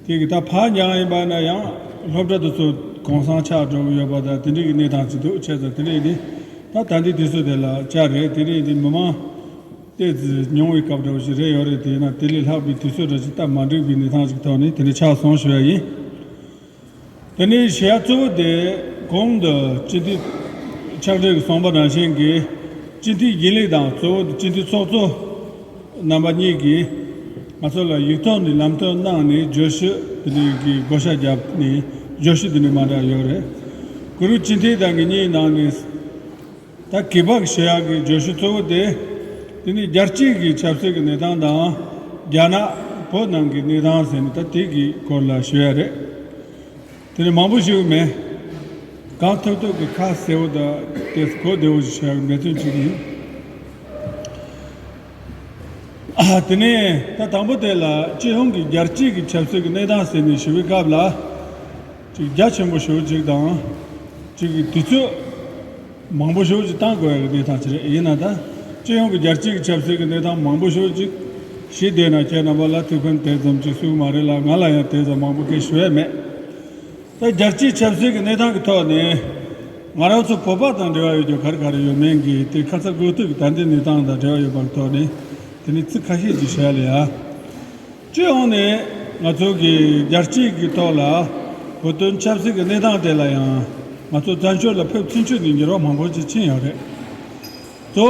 དེ་གི་ད་ཕར་འགྱངས་ཡིན་པ་ན་ཡང་སློབ་གྲྭ་དེ་ཚོ་གུང་སེང་ཆགས་འགྲོ་གི་ཡོད་པ་དང་དེ་འདྲའི་གི་གནས་སྟངས་ཅིག་འདུག་བྱས་ཙང་དེ་འདྲ་ཡིན་དུས་ད་ད་ལྟའི་དུས་ཚོད་དེ་ལ་བཅར་རེད། དེ་འདྲ་ཡིན་དུས་མི་མང་ཏོག་ཙམ་ཉུང་བའི་སྐབས་འདྲ་བོ་ཞིག་རེད་ཡོད་རེད། དེ་ཡིན་ན་དེ་ལས་ལྷག་པའི་དུས་ཚོད་འདྲ་ཞིག་སྟབས་མ་འགྲིག་པའི་གནས་སྟངས་ཅིག་ཐོག་ནས་དེ་འདྲ་ཆགས་སོང་ཞུ་ཡ་ཡིན། དེ་ནས་ཞུ་ཡ་གཙོ་བོ་དེ་གོང་དུ་སྤྱི་འཐུས་ཕྱག་སྦྲེལ་གྱིས་གསུངས་པ་ནང་བཞིན་གྱི་སྤྱི་འཐུས་རྒྱུན་ལས་དང་གཙོ་བོ་དེ་སྤྱི་འཐུས་ཚོགས་གཙོ་རྣམ་པ་གཉིས་ཀྱིས་ང་ཚོ་ལ་ཡིག་ཐོག་ནས་ལམ་སྟོན་གནང་ནས་བརྗོད་གཞི་དེ་འདྲའི་གི་བགོ་བཤའ་བརྒྱབ་ནས་བརྗོད་གཞི་དེ་འདྲ་མ་འདྲ་ཡོད་རེད། གུ་རུ་སྤྱི་འཐུས་དང་གི་གཉིས་ནང་ནས། ད་གུས་པ་གི་ཞུ་ཡག་གི་བརྗོད་གཞི་གཙོ་བོ་དེ། དེ་ནི་རྒྱལ་སྤྱིའི་གི་ཆབ་སྲིད་ཀྱི་གནས་སྟངས་དང་། རྒྱ་ནག་བོད་ནང་གི་གནས་སྟངས་ཟེར་ནས་ད་དེ་གི་སྐོར་ལ་ཞུ་ཡ་རེད། དེ་ནི་མང་པོ་ཞིག་མེད། གང་ཐུབ་ཐུབ་ཀྱི་ཁ་གསལ་བོ་དང་དེ་གོ་བདེ་བོ་ཞིག་ཞུ་ཡག་གི་འབད་བརྩོན་བྱེད་ཀྱི་ཡིན། ཨ། དེ་ནས་ད་དང་པོ་དེ་ལ་སྤྱི་ཡོངས་ཀྱི་རྒྱལ་སྤྱིའི་གི་ཆབ་སྲིད་ཀྱི་གནས་སྟངས་ཟེར་ནས་ཞུ་བའི་སྐབས་ལ། ཅིག་རྒྱ་ཆེན་པོ་ཞེ་པོ་ཅིག་དང་། ཅིག་གི་དུས་ཚོད་ མང་པོ་ཞིག་ཅིག་བཏང་དགོས་ཡག་གི་གནས་སྟངས་ཅིག་རེད། ཡིན་ན་ད་སྤྱི་ཡོངས་ཀྱི་རྒྱལ་སྤྱི་གི་ཆབ་སྲིད་ཀྱི་གནས་སྟངས་མང་པོ་ཞིག་ཅིག་ཤེས་བསྡད་ན། ཁྱེད་རྣམ་པ་ལ་ཐུགས་ཕན་དེ་ཙམ་ཅིག་གསོས་མ་རེད་ལ། ང་ལ་ཡང་དེ་ཙམ་མང་པོ་སྐད་ཞུ་ཡས་མེད། ད་རྒྱལ་སྤྱིའི་ཆབ་སྲིད་ཀྱི་གནས་སྟངས་ཀྱི་ཐོག་ནས་ང་རང་ཚོ་བོད་པ་དང་འབྲེལ་བ་ཡོད་རྒྱུ་ག་རེ་ག་རེ་ཡོད་མེད་ཀྱི་དེ་ཁ་ཚ་དགོས་གཏུག་གི་ད་ལྟའི་གནས་སྟངས་དང་འབྲེལ་བ་ཡོད་པ་གི་ཐོག་ནས་དེ་ནས་ཚིག་ཁ་ཤས་ཅིག་བཤད་ལ་ཡ། སྤྱི་ཡོངས་ནས་ང་ཚོ་གི་རྒྱལ་སྤྱི་གི་ཐོག་ལ་བོད་དོན་ཆབ་སྲིད་ཀྱི་གནས་སྟངས་དེ་ལ་ཡང་ང་ཚོ་བཙན་བྱོལ་ལ་ཕེབས་ཚུན་ཆོད་ནས་འགྱུར་བ་མང་པོ་ཅིག་ཕྱིན་ཡོད་རེད། གཙོ་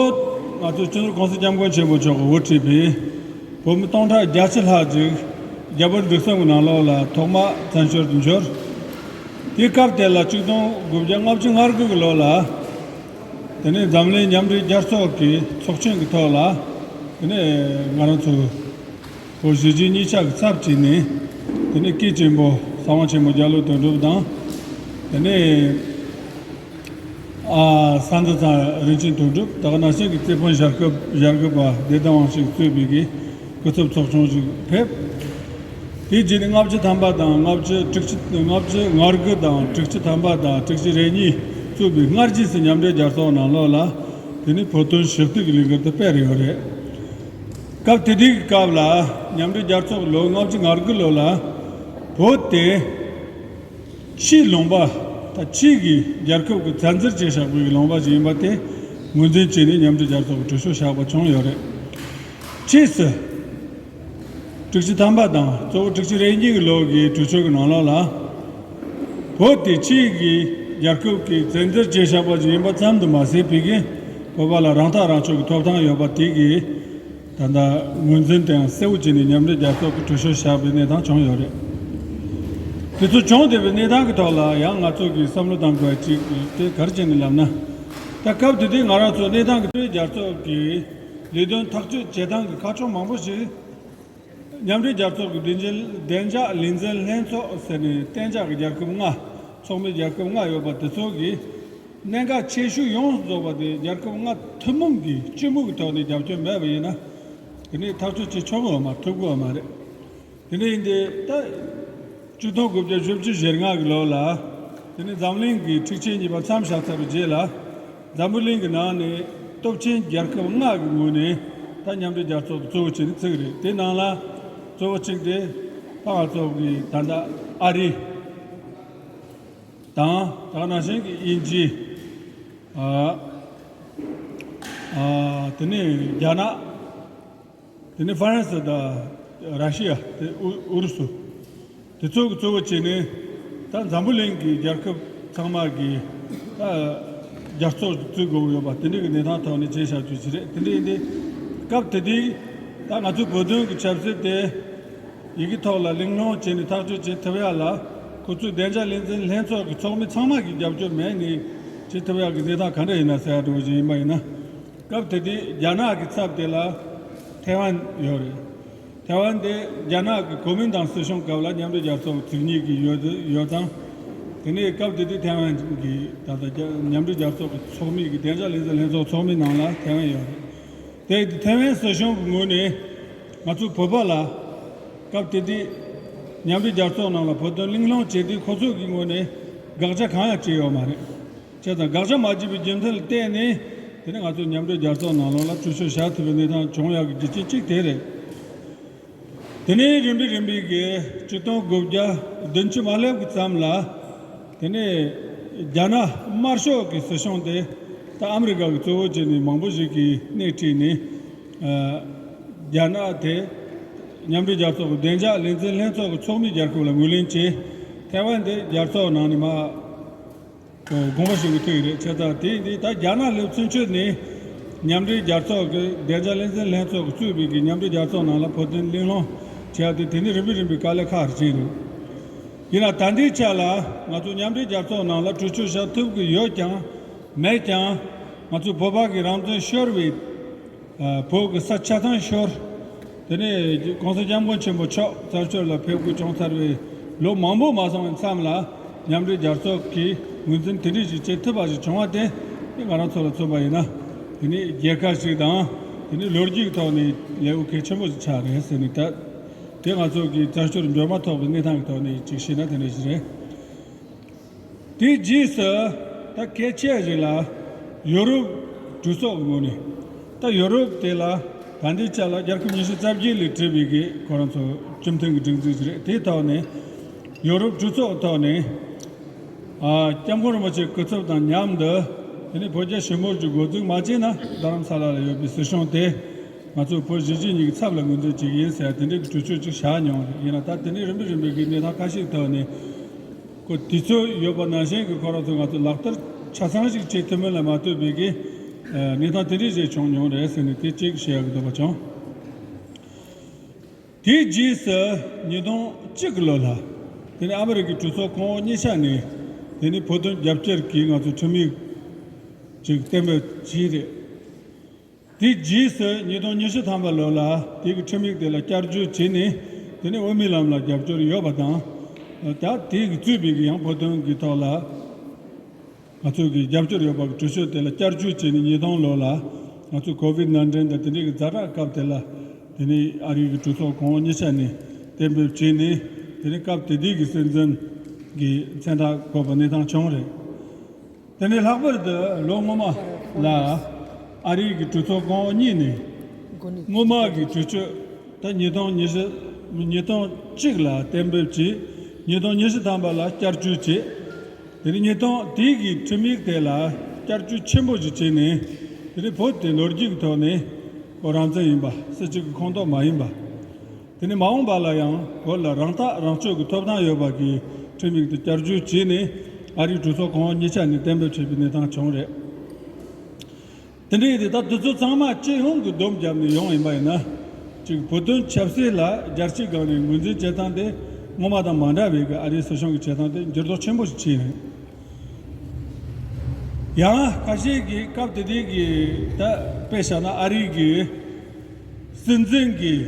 བོ་ང་ཚོ་སྤྱི་ནོར་གོང་ས་སྐྱབས་མགོན་ཆེན་པོ་མཆོག་གིས་དབུ་ཁྲིད་པའི་བོད་མི་སྟོང་ཕྲག་བརྒྱད་ཅུ་ལྷག་ཅིག་རྒྱ་བོད་འབྲུག་གསུམ་གྱི་ནང་ལོགས་ལ་ཐོག་མར་བཙན་བྱོལ་དུ་འབྱོར། དེའི་སྐབས་དེ་ལ་ཆིག་སྟོང་དགུ་བརྒྱ་ལྔ་བཅུ་ང་དགུ་གི་ལོ་ལ་དེ་ནས་འཛམ་གླིང་མཉམ་འབྲེལ་རྒྱལ་ཚོགས་ཀྱི་ཚོགས་ཆེན་གྱི་ཐོག་ལ་དེ་ནས་ང་རང་ཚོ་བོད་གཞིས་བྱེས་གཉིས་ཆ་གི་ཚབ་བྱས་ནས་དེ་ནས་སྐུ་ཆེན་པོ་གསང་བ་ཆེན་མོ་རྒྱ་ལོ་དོན་གྲུབ་དང་། དེ་ནས་ཨ་ས་འདུ་ཚང་རིན་ཆེན་དོན་གྲུབ། ད་ག་ནང་བཞིན་གྱི་རྩེ་ཕུན་ཞྭ་སྒབ་ཞྭ་སྒབ་པ་བདེ་ལྡན་དབང་ཕྱུག་གཙོས་པའི་གི་སྐུ་ཚབ་ཚོགས་ཆུང་ཞིག་ཕེབས། དེའི་རྗེས་ནས་ལྔ་བཅུ་ཐམ་པ་དང་ལྔ་བཅུ་དྲུག་ཅུ་ལྔ་བཅུ་ང་དགུ་དང་དྲུག་ཅུ་ཐམ་པ་དང་དྲུག་ཅུ་རེ་གཉིས་གཙོས་པའི་སྔར་རྗེས་སུ་མཉམ་འབྲེལ་རྒྱལ་ཚོགས་ནང་ལོགས་ལ་དེ་ནི་བོད་དོན་ཞུ་གཏུག་གི་ལས་འགུལ་དེ་སྤེལ་ཡོད་རེད། སྐབས་དེ་དུས་ཀྱི་སྐབས་ལ་མཉམ་འབྲེལ་རྒྱལ་ཚོགས་ལོ་ལྔ་བཅུ་ང་དགུ་ལོ་ལ་བོད་དེ་ཕྱིའི་ལུང་པ་དང་ཕྱི་གི་རྒྱལ་ཁབ་ཀྱི་བཙན་འཛུལ་བྱས་བཞག་པའི་ལུང་པ་ཞིག་ཡིན་པ་དེ་ངོས་འཛིན་བྱས་ནས་མཉམ་འབྲེལ་རྒྱལ་ཚོགས་ཀྱི་གྲོས་ཆོད་བཞག་པ་བྱུང་ཡོད་རེད། ཕྱིས་སུ་དྲུག་ཅུ་ཐམ་པ་དང་གཙོ་བོ་དྲུག་ཅུ་རེ་གཉིས་ཀྱི་ལོ་གི་གྲོས་ཆོད་ཀྱི་ནང་ལོགས་ལ་བོད་དེ་ཕྱིའི་གི་རྒྱལ་ཁབ་ཀྱི་བཙན་འཛུལ་བྱས་བཞག་པ་ཞིག་ཡིན་པ་ཙམ་དུ་མ་ཟད་པའི་གི་བོད་པ་ལ་རང་ཐག་རང་གཅོད་ཀྱི་ཐོབ་ཐང་ཡོད་པ་དེ་གི་ད་ལྟ་ངོས་འཛིན་དེའང་གསལ་བོ་བྱས་ནས་མཉམ་འབྲེལ་རྒྱལ་ཚོགས་ཀྱི་གྲོས་ཆོད་བཞག་པའི་གནས་སྟངས་བྱུང་ཡོད་རེད། དེ་ཚོ་བྱུང་བསྡད་པའི་གནས་སྟངས་ཀྱི་ཐོག་ལ་ཡང་ང་ཚོ་གིས་བསམ་བློ་བཏང་དགོས་ཅིག་དེ་ག་རེ་བྱས་ནས་ལབ་ན། ད་སྐབས་དེ་དུས་ང་རང་ཚོ་གནས་སྟངས་ཀྱི་རྒྱལ་ཚོགས་ཀྱི་ལས་དོན་ཐག་གཅོད་བྱེད་སྟངས་ཀྱི་ཁ་ཕྱོགས་མང་པོ་ཞིག་མཉམ་འབྲེལ་རྒྱལ་ཚོགས་ཀྱི་བདེ་འཇགས་བདེ་འཇགས་ལས་འཛིན་ལྷན་ཚོགས་ཟེར་ནས་གཏན་འཇགས་ཀྱི་རྒྱལ་ཁབ་ལྔ། ཚོགས་མི་རྒྱལ་ཁབ་ལྔ་ཡོད་པ་དེ་ཚོ་གིས་གནད་འགག་ཆེ་ཤོས་ཡོངས་སུ་རྫོགས་པ་དེ་རྒྱལ་ཁབ་ལྔ་ཐུན་མོང་གི་སྤྱི་མོས་ཀྱི་ཐོག་ནས་རྒྱབ་སྐྱོར་མེད་པ་ཡིན་ན། དེ་ནས་ཐག་གཅོད་བྱེད་ཆོག་གི་ཡོད་མ་ཐུབ་ཀྱི་ཡོད་མ་རེད། དེ་འདྲ་ཡིན་དུས་ད་ཆིག་སྟོང་དགུ་བརྒྱ་བཞི་བཅུ་ཞེ་ལྔ་གི་ལོ་ལ་དེ་ནས་འཛམ་གླིང་གི་འཁྲུག་ཆེན་གཉིས་པ་མཚམས་བཞག་ཚར་བའི་རྗེས་ལ་འཛམ་བུ་གླིང་གི་ནང་ནས་སྟོབས་ཆེན་རྒྱལ་ཁབ་ལྔ་གི་ངོས་ནས་ད་མཉམ་འབྲེལ་རྒྱལ་ཚོགས་ཀྱི་གཙོ་བོ་བྱས་ནས་བཙུགས་རེད། དེ་ནང་ལ་གཙོ་བོ་གཅིག་དེ་ད་ང་ཚོ་གི་ད་ལྟ་ཨ་རི་དང་ད་ག་ནང་བཞིན་གྱི་དབྱིན་ཇི། ཨ་ཨ་དེ་ནས་རྒྱ་ནག་དེ་ནས་ཧྥ་རན་སི་དང་ར་ཤི་ཡ། དེ་ཨུ་ཨུ་རུ་སུ། དེ་ཚོ་གི་གཙོ་བོ་བྱས་ནས་ད་འཛམ་བུ་གླིང་གི་རྒྱལ་ཁབ་ཚང་མ་གི་ད་རྒྱལ་ཚོགས་བཙུགས་དགོས་ཡོད་པ་དེ་འདྲ་གི་གནས་སྟངས་ཐོག་ནས་བྱས་བཞག་རྒྱུ་ཞིག་རེད། དེ་འདྲ་ཡིན་དུས་སྐབས་དེ་དུས་ད་ང་ཚོའི་བོད་དོན་གྱི་ཆབ་སྲིད་དེ་ཡི་གེ་ཐོག་ལ་གླེང་སློང་བྱས་ནས་ཐག་གཅོད་བྱེད་ཐུབ་ཡ་ལ་ཁོ་ཚོའི་བདེ་འཇགས་ལས་འཛིན་ལྷན་ཚོགས་ཀྱི་ཚོགས་མི་ཚང་མ་གི་རྒྱབ་སྐྱོར་མེད་ནས་བྱེད་ཐུབ་ཡ་གི་གནས་སྟངས་ག་འདྲ་ཡིན་ན་ཟེར་ཡ་འདྲ་བོ་ཞིག་ཡིན་པ་ཡིན་ན། སྐབས་དེ་དུས་རྒྱ་ནག་གི་ཚབ་དེ་ལ་ཐའེ་ཝན་ཡོད་རེད། ཐའེ་ཝན་དེ་རྒྱ་ནག་གི་གོ་མིན་ཏང་སྲིད་གཞུང་སྐབས་ལ་མཉམ་འབྲེལ་རྒྱལ་ཚོགས་ཀྱི་རྩིས་ཉིད་ཀྱི་ཡོད་ཡོད་ཙང་། དེ་ནས་སྐབས་དེ་དུས་ཐའེ་ཝན་གྱི་ད་ལྟ་རྒྱ་མཉམ་འབྲེལ་རྒྱལ་ཚོགས་ཀྱི་ཚོགས་མི་གི་བདེ་འཇགས་ལས་འཛིན་ལྷན་ཚོགས་ཚོགས་མི་ནང་ལ་ཐའེ་ཝན་ཡོད་རེད། དེ་ཐའེ་ཝན་སྲིད་གཞུང་གི་ངོས་ནས་ང་ཚོ་བོད་པ་ལ་སྐབས་དེ་དུས་མཉམ་འབྲེལ་རྒྱལ་ཚོགས་ནང་ལ་བོད་དོན་གླེང་སློང་བྱེད་དུས་ཁོ་ཚོ་གི་ངོས་ནས་དགག་བྱ་གང་ཡང་བྱས་ཡོད་མ་རེད། བྱས་ཙང་དགག་བྱ་མ་བྱས་པའི་རྒྱུ་མཚན་ལ་བརྟེན་ནས་དེ་ནས་ང་ཚོ་མཉམ་འབྲེལ་རྒྱལ་ཚོགས་ནང་ལོགས་ལ་གྲོས་ཆོད་བཞག་ཐུབ་པའི་གནས་སྟངས་བྱུང་ཡག་གི་རྒྱུ་རྐྱེན་གཅིག་དེ་རེད། དེ་ནས་རིམ་པས་རིམ་པས་ཀྱི་ཆིག་སྟོང་དགུ་བརྒྱ་བདུན་ཅུ་མ་སླེབས་ཀྱི་ཙམ་ལ་དེ་ནས་རྒྱ་ནག་དམར་ཤོག་གི་སྲིད་གཞུང་དེ་ད་ཨ་མི་རི་ཀ་གི་གཙོ་བོ་བྱས་ནས་མང་པོ་ཞིག་གིས་སྣེ་ཁྲིད་ནས་ཨ་རྒྱ་ནག་དེ་མཉམ་འབྲེལ་རྒྱལ་ཚོགས་ཀྱི་བདེ་འཇགས་ལས་འཛིན་ལྷན་ཚོགས་ཀྱི་ཚོགས་མི་རྒྱལ་ཁབ་ལ་ངོས་ལེན་བྱས། ཐའེ་ཝན་དེ་རྒྱལ་ཚོགས་ནང་ནས་མར་དགོངས་པ་ཞུ་གི་ཐུག་ཡོད་རེད། བྱས་ཙང་དེ་ཡིན་དུས་ད་རྒྱ་ནག་སླེབས་ཚུན་ཆོད་ནས་མཉམ་འབྲེལ་རྒྱལ་ཚོགས་ཀྱི་བདེ་འཇགས་ལས་འཛིན་ལྷན་ཚོགས་ཀྱིས་གཙོས་པའི་གི་མཉམ་འབྲེལ་རྒྱལ་ཚོགས་ནང་ལ་བོད་དོན་གླེང་སློང་བྱས་ཏེ་དེ་ནས་རིམ་པས་རིམ་པས་དཀའ་ལས་ཁག་རེ་ཕྱིན་འདུག་ཡིན་ན་ད་ལྟའི་ཆ་ལ་ང་ཚོ་མཉམ་འབྲེལ་རྒྱལ་ཚོགས་ནང་ལ་གྲོས་ཆོད་བཞག་ཐུབ་ཀྱི་ཡོད་ཀྱང་མེད་ཀྱང་ང་ཚོ་བོད་པ་གི་རང་བཙན་ཤོར་བའི་བོད་ཀྱི་ས་ཆ་ཚང་ཤོར། དེ་ནས་༸གོང་ས་༸སྐྱབས་མགོན་ཆེན་པོ་མཆོག་བཙན་བྱོལ་ལ་ཕེབས་དགོས་བྱུང་ཚར་བའི་ལོ་མང་པོ་མ་སོང་བའི་མཚམས་ལ་མཉམ་འབྲེལ་རྒྱལ་ཚོགས་ཀྱིས་ངོས་འཛིན་དེ་འདྲ་ཞིག་བྱེད་ཐུབ་པ་ཞིག་བྱུང་བ་དེ་ནི་ང་རང་ཚོ་ལ་མཚོན་པ་ཡིན་ན་དེ་ནི་རྒྱལ་ཁ་ཞིག་དང་དེ་ནི་ལོ་རྒྱུས་ཀྱི་ཐོག་ནས་ལེའུ་གལ་ཆེན་པོ་ཞིག་ཆགས་རེད་ཟེར་ནས། ད་དེ་ང་ཚོ་གིས་བཙན་བྱོལ་འབྱོར་མ་ཐོབ་པའི་གནས་སྟངས་ཀྱི་ཐོག་ནས་ཅིག་བཤད་ན་དེ་འདྲ་ཞིག་རེད། དེའི་རྗེས་སུ་ད་གལ་ཆེ་ཞིག་ལ་ ཡོ་རོབ་གྲོས་ཚོགས་ཀྱི་ངོས་ནས། ད་ཡོ་རོབ་དེ་ལ་ད་ལྟའི་ཆ་ལ་རྒྱལ་ཁབ་ཉི་ཤུ་རྩ་བརྒྱད་ལས་གྲུབ་པའི་གི་ཁོ་རང་ཚོ་སྤྱི་མཐུན་གྱི་སྒྲིག་འཛུགས་ཤིག་རེད། དེའི་ཐོག་ནས་ཡོ་རོབ་གྲོས་ཚོགས་ཐོག་ནས། ཨ། སྐྱབས་མགོན་རིན་པོ་ཆེའི་སྐུ་ཚབ་དང་མཉམ་དུ། དེ་ནས་བོད་རྒྱ་ཞི་མོལ་གྱི་འགོ་འཛུགས་མ་བྱས་ན། རྡ་རམ་ས་ལ་ལ་ཡོད་པའི་སྲིད་གཞུང་དེ་ང་ཚོ་བོད་གཞིས་བྱེས་གཉིས་ཀྱི་ཚབ་ལ་ངོས་འཛིན་བྱེད་ཀྱི་ཡིན་ཟེར་དེ་འདྲའི་གི་གྲོས་ཆོད་ཅིག་བཞག་མྱོང་རེད། ཡིན་ན་ད་དེ་ནས་རིམ་པས་རིམ་པས་ཀྱི་གནས་སྟངས་ཁ་ཤས་ཐོག་ནས། ཁོ་དུས་ཚོད་ཡོད་པ་ནང་བཞིན་གྱི་ཁོ་རང་ཚོས་ང་ཚོ་ལག་བསྟར་ཆ་ཚང་ཞིག་བྱེད་ཐུབ་མིན་ལ་མ་ལྟོས་པའི་གི་ཨ། གནས་སྟངས་དེ་འདྲའི་ཞིག་བྱུང་མྱོང་རེད་ཟེར་ནས་དེ་གཅིག་བཤད་ཡག་གི་འདོད་པ་བྱུང་། དེའི་རྗེས་སུ་ཉིས་སྟོང་གཅིག་ལོ་ལ། དེ་ནས་ཨ་མི་རི་ཀའི་གྲོས་ཚོགས་གོང་འོག་གཉིས་ཆ་ནས། དེ་ནས་བོད་དོན་རྒྱབ་སྐྱོར་གྱི་ང་ཚོ་ཁྲིམས་ཡིག་ཅིག་གཏན་འབེབས་བྱས་རེད། དེའི་རྗེས་སུ་ཉིས་སྟོང་ཉི་ཤུ་ཐམ་པ་ལོ་ལ། དེ་གི་ཁྲིམས་ཡིག་དེ་ལ་བསྐྱར་བཅོས་བྱས་ནས། དེ་ནས་དབུ་མའི་ལམ་ལ་རྒྱབ་སྐྱོར་ཡོད་པ་དང་། ད་དེ་གི་གཙོས་པའི་གི་ཡང་བོད་དོན་གྱི་ཐོག་ལ་ང་ཚོ་གི་རྒྱབ་སྐྱོར་ཡོད་པ་གི་གྲོས་ཆོད་དེ་ལ་བསྐྱར་བཅོས་བྱས་ནས། ཉིས་སྟོང་ལོ་ལ་ང་ཚོ་ཀོ་ཝིད་ནན་ཏིན་དང་དེ་འདྲའི་གི་ཛ་དྲག་སྐབས་དེ་ལ། དེ་ནས་ཨ་རིའི་གི་གྲོས་ཚོགས་གོང་འོག་གཉིས་ཆ་ནས་གཏན་འབེབས་བྱས་ནས། དེ་ནས་སྐབས་དེ་དུས་ཀྱི་སྲིད་འཛིན་གྱི་མཚན་རྟགས་བཀོད་པ་གནས་སྟངས་བྱུང་རེད། དེ་ནས་ལྷག་པར་དུ་ལོ་སྔོན་མ་ལ་ཨ་རིའི་གི་གྲོས་ཚོགས་གོང་འོག་གཉིས་ནས་སྔོན་མ་གི་གྲོས་ཆོད་ད་ཉིས་སྟོང་ཉི་ཤུ། ཉིས་སྟོང་གཅིག་ལ་གཏན་འབེབས་བྱས། ཉིས་སྟོང་ཉི་ཤུ་ཐམ་པ་ལ་བསྐྱར་བཅོས་བྱས། དེ་ནས་ཉིས་སྟོང་དེའི་གི་ཁྲིམས་ཡིག་དེ་ལ་བསྐྱར་བཅོས་ཆེན་པོ་ཞིག་བྱས་ནས། དེ་ནས་བོད་དེ་ལོ་རྒྱུས་ཀྱི་ཐོག་ནས་ཁོ་རང་བཙན་ཡིན་པ། སྲིད་སྤྱི་གི་ཁོངས་གཏོགས་མ་ཡིན་པ། དེ་ནས་མ་འོངས་པ་ལ་ཡང་བོད་ལ་རང་ཐག་རང་གཅོད་ཀྱི་ཐོབ་ཐང་ཡོད་པ་གི་ཁྲིམས་ཡིག་དེ་བསྐྱར་བཅོས་བྱས་ནས། ཨ་རིའི་གྲོས་ཚོགས་གོང་འོག་གཉིས་ཆ་ནས་གཏན་འབེབས་བྱས་པའི་གནས་སྟངས་བྱུང་རེད། དེ་འདྲ་ཡིན་དུས་ད་དེ་ཚོ་ཚང་མ་སྤྱི་ཡོངས་ཀྱི་སྡོམ་བརྒྱབ་ནས་ཡོང་ཡིན་པ་ཡིན་ན། གཅིག་བོད་དོན་ཆབ་སྲིད་ལ་རྒྱལ་སྤྱིའི་སྒང་ནས་ངོས་འཛིན་བྱེད་སྟངས་དེ་སྔོན་མ་དང་མ་འདྲ་བའི་གི་ཨ་རིའི་སྲིད་གཞུང་གི་བྱེད་སྟངས་དེ་འགྱུར་ལྡོག་ཆེན་པོ་ཞིག་ཕྱིན་ཡོད། ཡང་ཁ་ཤས་ཀྱིས་སྐབས་དེ་དུས་ཀྱི་ད་དཔེ་བཞག་ན་ཨ་རིའི་གི་སྲིད་འཛིན་གྱིས་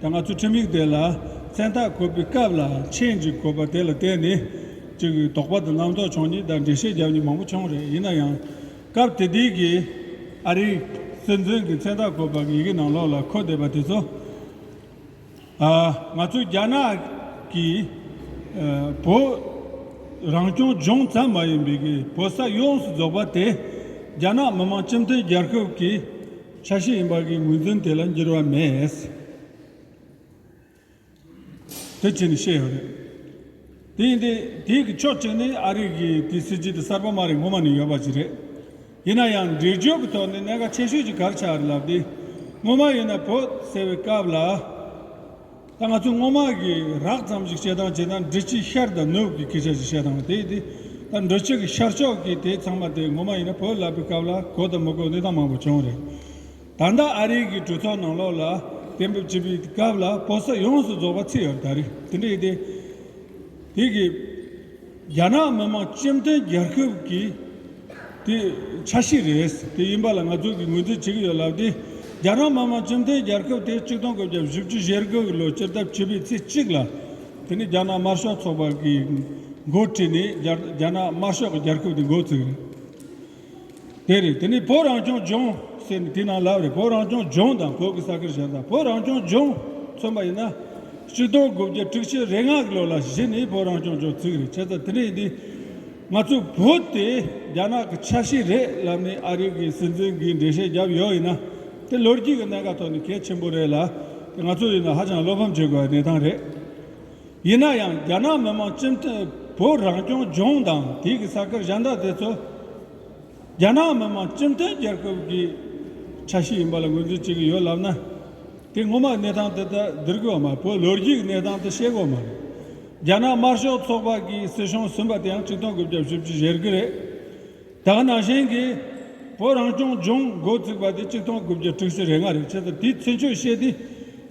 ད་ང་ཚོའི་ཁྲིམས་ཡིག་དེ་ལ་མཚན་རྟགས་འཁོད་པའི་སྐབས་ལ་མཆན་ཅིག་འཁོད་པ་དེ་ལ་བརྟེན་ནས་ཅིག་དོགས་པ་དང་རྣམ་རྟོག་བྱུང་མཁན་དང་འགྲེལ་བཤད་བརྒྱབ་མཁན་མང་པོ་བྱུང་རེད། ཡིན་ན་ཡང་སྐབས་དེ་དུས་ཀྱི་ཨ་རིའི་སྲིད་འཛིན་གྱི་མཚན་རྟགས་འཁོད་པ་གི་ཡི་གེ་ནང་ལོགས་ལ་འཁོད་བསྡད་པ་དེ་ཚོ། ཨ། ང་ཚོའི་རྒྱ་ནག་གིས་ཨ་བོད་རང་སྐྱོང་ལྗོངས་ཙམ་མ་ཡིན་པའི་གི་བོད་ས་ཡོངས་སུ་རྫོགས་པ་དེ་རྒྱ་ནག་མི་དམངས་སྤྱི་མཐུན་རྒྱལ་ཁབ་ཀྱི་ཆ་ཤས་ཡིན་པ་གི་ངོས་འཛིན་དེ་ལ་འགྱུར་བ་མེད། དེ་བྱས་ནས་བཤད་ཡོད་རེད། དེ་ཡིན་དུས་དེའི་གི་ཕྱོགས་གཅིག་ནས་ཨ་རི་གི་དེ་སྲིད་ཇུས་དེ་གསར་པ་མ་རེད། སྔོན་མ་ནས་ཡོད་པ་ཞིག་རེད། ཡིན་ན་ཡང་འགྲེལ་བརྗོད་ཀྱི་ཐོག་ནས་གནད་འགག་ཆེ་ཤོས་ཅིག་ག་རེ་ཆགས་རེད་ལབ་དུས། སྔོན་མ་ཡིན་ན་བོད་ཟེར་བའི་སྐབས་ལ། ད་ང་ཚོ་སྔོན་མ་གི་རགས་ཙམ་ཞིག་བཤད་སྟངས་བྱས་ན། འབྲི་ཆུའི་ཤར་དང་ནུབ་ཀྱི་སྐད་ཆ་ཞིག་བཤད་སྟངས་དེ་དེ། ད་འབྲི་ཆུ་གི་ཤར་ཕྱོགས་ཀྱི་དེ་ཚང་མ་དེ་སྔོན་མ་ཡིན་ན་བོད་ལབ་པའི་སྐབས་ལ་གོ་དང་མི་གོ་གནས་སྟངས་མང་པོ་བྱུང་རེད། ད་ལྟ་ཨ་རིའི་གི་གྲོས་ཚོགས་ནང་ལོགས་ལ་གཏན་འབེབས་བྱས་པའི་སྐབས་ལ་བོད་ས་ཡོངས་སུ་རྫོགས་པ་ཚུད་ཡོད་རེད། ད་རེས་དེ་འདྲ་ཡིན་ཏེ། དེ་གི་རྒྱ་ནག་མི་དམངས་སྤྱི་མཐུན་རྒྱལ་ཁབ་ཀྱི་དེ་ཆ་ཤས་རེད། དེ་ཡིན་པ་ལ་ང་ཚོ་གིས་ངོས་འཛིན་བྱེད་ཀྱི་ཡོད་ལབ་སྟེ། རྒྱ་ནག་མི་དམངས་སྤྱི་མཐུན་རྒྱལ་ཁབ་དེ་གཅིག་སྟོང་དགུ་བརྒྱ་བཞི་བཅུ་ཞེ་དགུ་གི་ལོ་སྤྱི་ཟླ་བཅུ་པའི་ཚེས་གཅིག་ལ། དེ་ནི་རྒྱ་ནག་དམར་ཤོག་ཚོགས་པ་གིས་འགོ་ཁྲིད་ནས་རྒྱ་རྒྱ་ནག་དམར་ཤོག་གི་རྒྱལ་ཁབ་དེ་འགོ་བཙུགས་རེད། དེ་རེད། དེ་ནས་བོད་རང་སྐྱོང་ལྗོངས་ཟེར་ནས་དེ་ནང་ལབ་རེད། བོད་རང་སྐྱོང་ལྗོངས་དང་བོད་ཀྱི་ས་ཁུལ་གཞན་དག་བོད་རང་སྐྱོང་ལྗོངས་མཚོན་པ་ཡིན་ན། གཅིག་སྟོང་དགུ་བརྒྱ་དྲུག་ཅུ་རེ་ལྔ་གི་ལོ་ལ་གཞི་ནས་བོད་རང་སྐྱོང་ལྗོངས་བཙུགས་རེད། བྱས་ཙང་དེ་འདྲ་ཡིན་དུས། ང་ཚོ་བོད་དེ་རྒྱ་ནག་གི་ཆ་ཤས་རེད་ལབ་ནས་ཨ་རི་གི་སྲིད་འཛིན་གྱིས་འགྲེལ་བཤད་བརྒྱབ་ཡོད་ཡིན་ན། དེ་ལོ་རྒྱུས་ཀྱི་གནད་འགག་ཐོག་ནས་གལ་ཆེན་པོ་རེད་ལ། དེ་ང་ཚོ་ཡིན་ན་ཧ་ཅང་བློ་ཕམ་བྱེད་དགོས་པའི་གནས་སྟངས་རེད། ཡིན་ན་ཡང་རྒྱ་ནག་མི་དམངས་སྤྱི་མཐུན་བོད་རང་སྐྱོང་ལྗོངས་དང་དེའི་གི་ས་ཁུལ་གཞན་དག་དེ་ཚོ། རྒྱ་ནག་མི་དམངས་སྤྱི་མཐུན་རྒྱལ་ཁབ་ཀྱི་ཆ་ཤས་ཡིན་པ་ལ་ངོས་འཛིན་བྱེད་ཀྱི་ཡོད་ལབ་ན། དེ་སྔོན་མ་གནས་སྟངས་དེ་ལྟར་བསྡུར་དགོས་པ་མ་རེད། བོད་ལོ་རྒྱུས་ཀྱི་གནས་སྟངས་དེ་བཤད་དགོས་པ་མ་རེད། རྒྱ་ནག་དམར་ཤོག་ཚོགས་པ་གི་སྲིད་གཞུང་ཟིན་པ་དེ་ཡང་གཅིག་སྟོང་དགུ་བརྒྱ་བཞི་བཅུ་ཞེ་དགུ་རེད། ད་ག་ནང་བཞིན་གྱི་བོད་རང་སྐྱོང་ལྗོངས་འགོ་བཙུགས་པ་དེ་གཅིག་སྟོང་དགུ་བརྒྱ་དྲུག་ཅུ་རེ་ལྔ་རེད། བྱས་ཙང་དེའི་ཚུན་ཆོད་བཤད་དུས།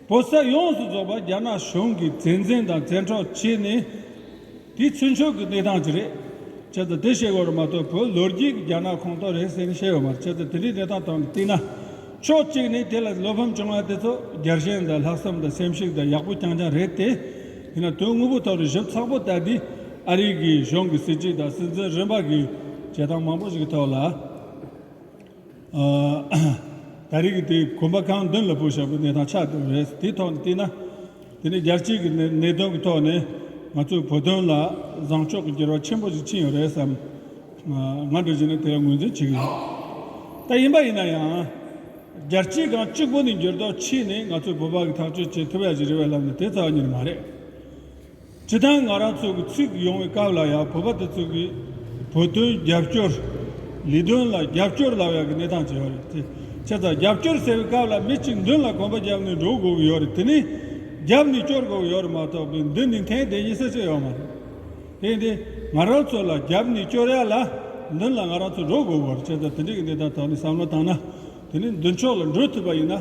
བོད་ས་ཡོངས་སུ་རྫོགས་པ་རྒྱ་ནག་གཞུང་གིས་བཙན་འཛིན་དང་བཙན་འཕྲོག་བྱས་ནས། དེའི་ཚུན་ཆོད་ཀྱི་གནས་སྟངས་ཅིག་རེད། བྱས་ཙང་དེ་བཤད་དགོས་རེད་མ་གཏོགས་བོད་ལོ་རྒྱུས་ཀྱི་རྒྱ་ནག་ཁོངས་གཏོགས་རེད་ཟེར་ནས་བཤད་ཡོད་མ་རེད། བྱས་ཙང་དེ་འདྲའི་གནས་སྟངས་ཐོག་ནས་བལྟས་ན། ཕྱོགས་གཅིག་ནས་དེ་ལ་བློ་ཕམ་བྱུང་བ་དེ་ཚོ་རྒྱལ་ཞེན་དང་ལྷག་བསམ་དང་སེམས་ཤུགས་དང་ཡག་པོ་རྐྱང་རྐྱང་རེད་དེ། ཡིན་ན་དོན་དངོས་པོ་ཐོག་ནས་ཞིབ་ཚགས་པོ་ལྟ་དུས་ཨ་རི་གི་གཞུང་གི་སྲིད་ཇུས་དང་སྲིད་འཛིན་རིམ་པ་གི་བྱེད་སྟངས་མང་པོ་ཞིག་གི་ཐོག་ལ། ཨ། ད་རེས་ཀྱི་དེ་གོམ་པ་གང་མདུན་ལ་སྤོས་བཞག་པའི་གནས་སྟངས་ཆགས་བསྡད་ཡོད་རེད། དེ་ཐོག་ནས་བལྟས་ན། དེ་ནས་རྒྱལ་སྤྱིའི་གི་གནད་གནད་དོན་གྱི་ཐོག་ནས་ང་ཚོའི་བོད་དོན་ལ་བཟང་ཕྱོགས་ཀྱི་འགྱུར་བ་ཆེན་པོ་ཞིག་ཕྱིན་ཡོད་རེད་བསམ། ང་འདྲ་བྱས་ན་དེ་ལ་ངོས་འཛིན་བྱེད་ཀྱི་ཡོད། ད་ཡིན་པ་ཡིན་ན་ཡང་། རྒྱལ་སྤྱིའི་སྒང་གཅིག་པོ་ནས་འགྱུར་ལྡོག་ཕྱིན་ནས་ང་ཚོས་བོད་པ་གི་ཐག་གཅོད་བྱེད་ཐུབ་ཡ་ཞིག་རེད་པས་ལབ་ན་དེ་རྩ་བ་ཉིད་ནས་མ་རེད། སྤྱིར་བཏང་ང་རང་ཚོ་གི་ཚིག་ཡོང་བའི་སྐབས་ལ་ཡང་བོད་པ་དེ་ཚོ་གིས་བོད་དོན་རྒྱབ་སྐྱོར། ལས་དོན་ལ་རྒྱབ་སྐྱོར་ལབ་ཡ་གི་གནས་སྟངས་ཅིག་ཡོད་རེད་དེ། བྱས་ཙང་རྒྱབ་སྐྱོར་ཟེར་བའི་སྐབས་ལ་མི་གཅིག་མདུན་ལ་གོམ་པ་བརྒྱབ་ནས་འགྲོ་དགོས་ཀྱི་ཡོད་རེད། དེ་ནས་རྒྱབ་ནས་སྐྱོར་དགོས་ཀྱི་ཡོད་རེད་མ་གཏོགས་པའི་མདུན་ནས་འཐེན་བསྡད་ཉེས་ས་ཅིག་ཡོད་མ་རེད། དེ་ཡིན་དུས་ང་རང་ཚོ་ལ་རྒྱབ་ནས་སྐྱོར་ཡ་ལ་མདུན་ལ་ང་རང་ཚོ་འགྲོ་དགོས་པ་རེད། བྱས་ཙང་དེ་འདྲའི་གི་གནས་སྟངས་ཐོག་ནས་བསམ་བློ་བཏང་ན། དེ་ནས་མདུན་ཕྱོགས་ལ་འགྲོ་ཐུབ་པ་ཡིན་ན་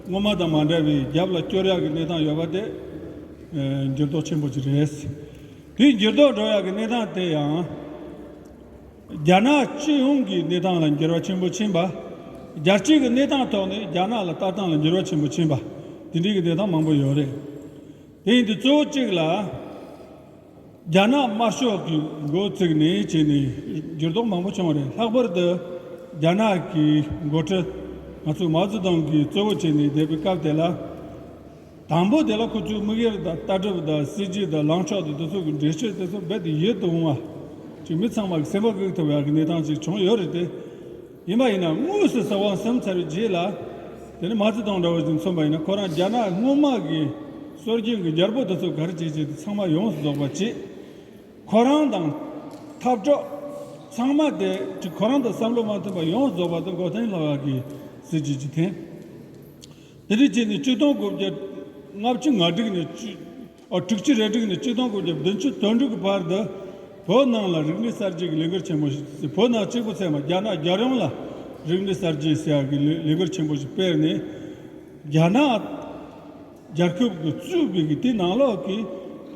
སྔོན་མ་དང་མ་འདྲ་བའི་རྒྱབ་ལ་སྐྱོར་ཡག་གི་གནས་སྟངས་ཡོད་པ་དེ་ཨ་འགྱུར་ལྡོག་ཆེན་པོ་ཅིག་རེད། དེ་འགྱུར་ལྡོག་འགྲོ་ཡག་གི་གནས་སྟངས་དེ་ཡང་རྒྱ་ནག་སྤྱི་ཡོངས་ཀྱི་གནས་སྟངས་ལ་འགྱུར་བ་ཆེན་པོ་ཕྱིན་པ། རྒྱལ་སྤྱི་གི་གནས་སྟངས་ཐོག་ནས་རྒྱ་ནག་ལ་ལྟ་སྟངས་ལ་འགྱུར་བ་ཆེན་པོ་ཕྱིན་པ། དེ་འདྲའི་གི་གནས་སྟངས་མང་པོ་ཡོད་རེད། དེ་ཡིན་དུས་གཙོ་བོ་གཅིག་ལ། རྒྱ་ནག་དམར་ཤོག་གི་འགོ་བཙུགས་ནས་བྱས་ནས་འགྱུར་ལྡོག་མང་པོ་བྱུང་བ་རེད། ལྷག་པར་དུ་རྒྱ་ནག་གི་འགོ་ཁྲིད་ང་ཚོ་མའོ་ཙེ་ཏུང་གིས་གཙོ་བོ་བྱས་ནས་བསྡད་པའི་སྐབས་དེ་ལ། དང་པོ་དེ་ལ་ཁོ་ཚོའི་དམིགས་ཡུལ་དང་ལྟ་གྲུབ་དང་སྲིད་ཇུས་དང་ལངས་ཕྱོགས་དང་དེ་ཚོ་གི་འགྲེལ་བཤད་དེ་ཚོ་རྦད་དེ་ཡིད་དུ་འོང་བ་ཅིག་མི་ཚང་མ་གི་སེམས་པ་འགུག་ཐུབ་ཡག་གི་གནས་སྟངས་ཅིག་བྱུང་ཡོད་རེད་དེ། ཡིན་པ་ཡིན་ན་དངོས་སུ་ཟ་ཁང་ཟིན་ཚར་བའི་རྗེས་ལ། དེ་ནི་མའོ་ཙེ་ཏུང་འདྲ་བོ་ཞིག་མཚོན་པ་ཡིན་ན་ཁོ་རང་རྒྱ་ནག་སྔོན་མ་གི་སྲོལ་རྒྱུན་གྱི་རྒྱལ་པོ་དེ་ཚོ་ག་རེ་བྱེད་བྱེད་དེ་ཚང་མ་ཡོངས་སུ་རྫོགས་པ་བྱེད། ཁོ་རང་དང་འཐབ་གྲོགས་ཚང་མ་དེ་ཅིག་ཁོ་རང་དང་བསམ་བློ་མ་མཐུན་པ་ཡོངས་སུ་རྫོགས་པ་དེ་མགོ་རྟིང་སློག་ཡག་གི་སྲིད་ཇུས་ཅིག་འཐེན། དེ་འདྲ་བྱས་ནས་ཆིག་སྟོང་དགུ་བརྒྱ་ལྔ་བཅུ་ང་དྲུག་ནས་བཅུ། ཨོ་དྲུག་ཅུ་རེ་དྲུག་ནས་ཆིག་སྟོང་དགུ་བརྒྱ་བདུན་ཅུ་དོན་དྲུག་གི་བར་དུ་བོད་ནང་ལ་རིག་གནས་གསར་བརྗེ་གི་ལས་འགུལ་ཆེན་པོ་ཞིག་བོད་ནང་གཅིག་པུ་ཚད་མ་རྒྱ་ནག་རྒྱལ་ཡོངས་ལ་རིག་གནས་གསར་བརྗེ་ཟེར་ཡག་གི་ལས་ལས་འགུལ་ཆེན་པོ་ཞིག་སྤེལ་ནས། རྒྱ་ནག་རྒྱལ་ཁབ་ཀྱིས་གཙོས་པའི་གི་དེ་ནང་ལོགས་ཀྱི་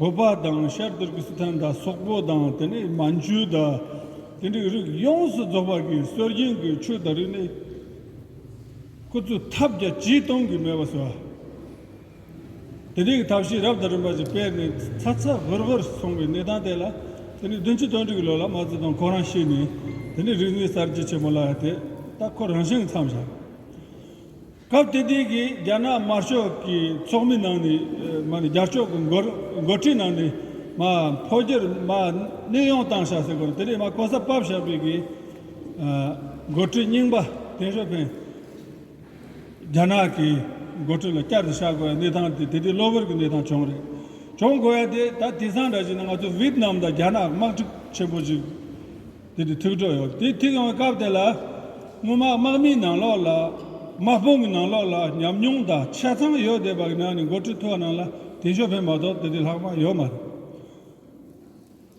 བོད་པ་དང་ཤར་ཏུར་ཀི་སི་ཐན་དང་སོག་པོ་དང་དེ་ནས་མན་ཇུ་དང་། དེ་འདྲའི་རིགས་ཡོངས་སུ་རྫོགས་པ་གི་སྲོལ་རྒྱུན་གྱི་ཆོས་དང་རིག་གནས་ཁོ་ཚོས་ཐབས་བརྒྱ་ཇུས་སྟོང་གིས་མེད་པ་བཟོ་བ། དེ་འདྲའི་གི་ཐབས་ཤེས་རབ་དང་རིམ་པ་ཞིག་སྤེལ་ནས་ཚ་ཚ་འུར་འུར་སོང་བའི་གནས་སྟངས་དེ་ལ། དེ་ནས་བདུན་ཅུ་དོན་དྲུག་གི་ལོ་ལ་མའོ་ཙེ་ཏུང་ཁོ་རང་ཤི་ནས། དེ་ནས་རིག་གནས་གསར་བརྗེ་ཆེན་མོ་ལ་དེ་ད་ཁོ་རང་བཞིན་མཚམས་བཞག་སྐབས་དེ་དུས་ཀྱི་རྒྱ་ནག་དམར་ཤོག་གི་ཚོགས་མི་ནང་ནས་མ་ནས་རྒྱལ་སྤྱི་གི་འགོ་འགོ་ཁྲིད་ནང་ནས་མ་འཕོ་འགྱུར་མ་གནས་དབྱུང་བཏང་ཤག་ཟེར་དགོས་རེད། དེ་ནས་མ་གོ་ས་ཕབ་བཞག་པའི་གི་འགོ་ཁྲིད་རྙིང་པ་ཏེང་ཞའོ་ཕིང་རྒྱ་ནག་གི་འགོ་ཁྲིད་ལ་བསྐྱར་དུ་བཞག་དགོས་ཡ་གནས་སྟངས་དེ་དེ་དུས་གློ་བུར་གྱི་གནས་སྟངས་བྱུང་རེད། བྱུང་དགོས་ཡ་དེ་ད་དེང་སང་འདྲ་ཞིག་ན་ང་ཚོ་ཝེད་ནམ་དང་རྒྱ་ནག་དམག་འཁྲུག་ཆེན་པོ་ཞིག་དེ་དུས་ཐུག་འགྲོ་ཡོད། དེ་ཐུག་ཡོང་བའི་སྐབས་དེ་ལ་སྔོན་མ་དམག་མིའི་ནང་ལོགས་ལ་དམག་དཔུང་གི་ནང་ལོགས་ལ་ཉམས་མྱོང་དང་ཆ་ཚང་ཡོད་བསྡད་པ་གི་ནང་ནས་འགོ་ཁྲིད་ཐུབ་པ་ནང་ལ་ཏེང་ཞའོ་ཕིང་མ་གཏོགས་དེ་དུས་ལྷག་མ་ཡོད་མ་རེད།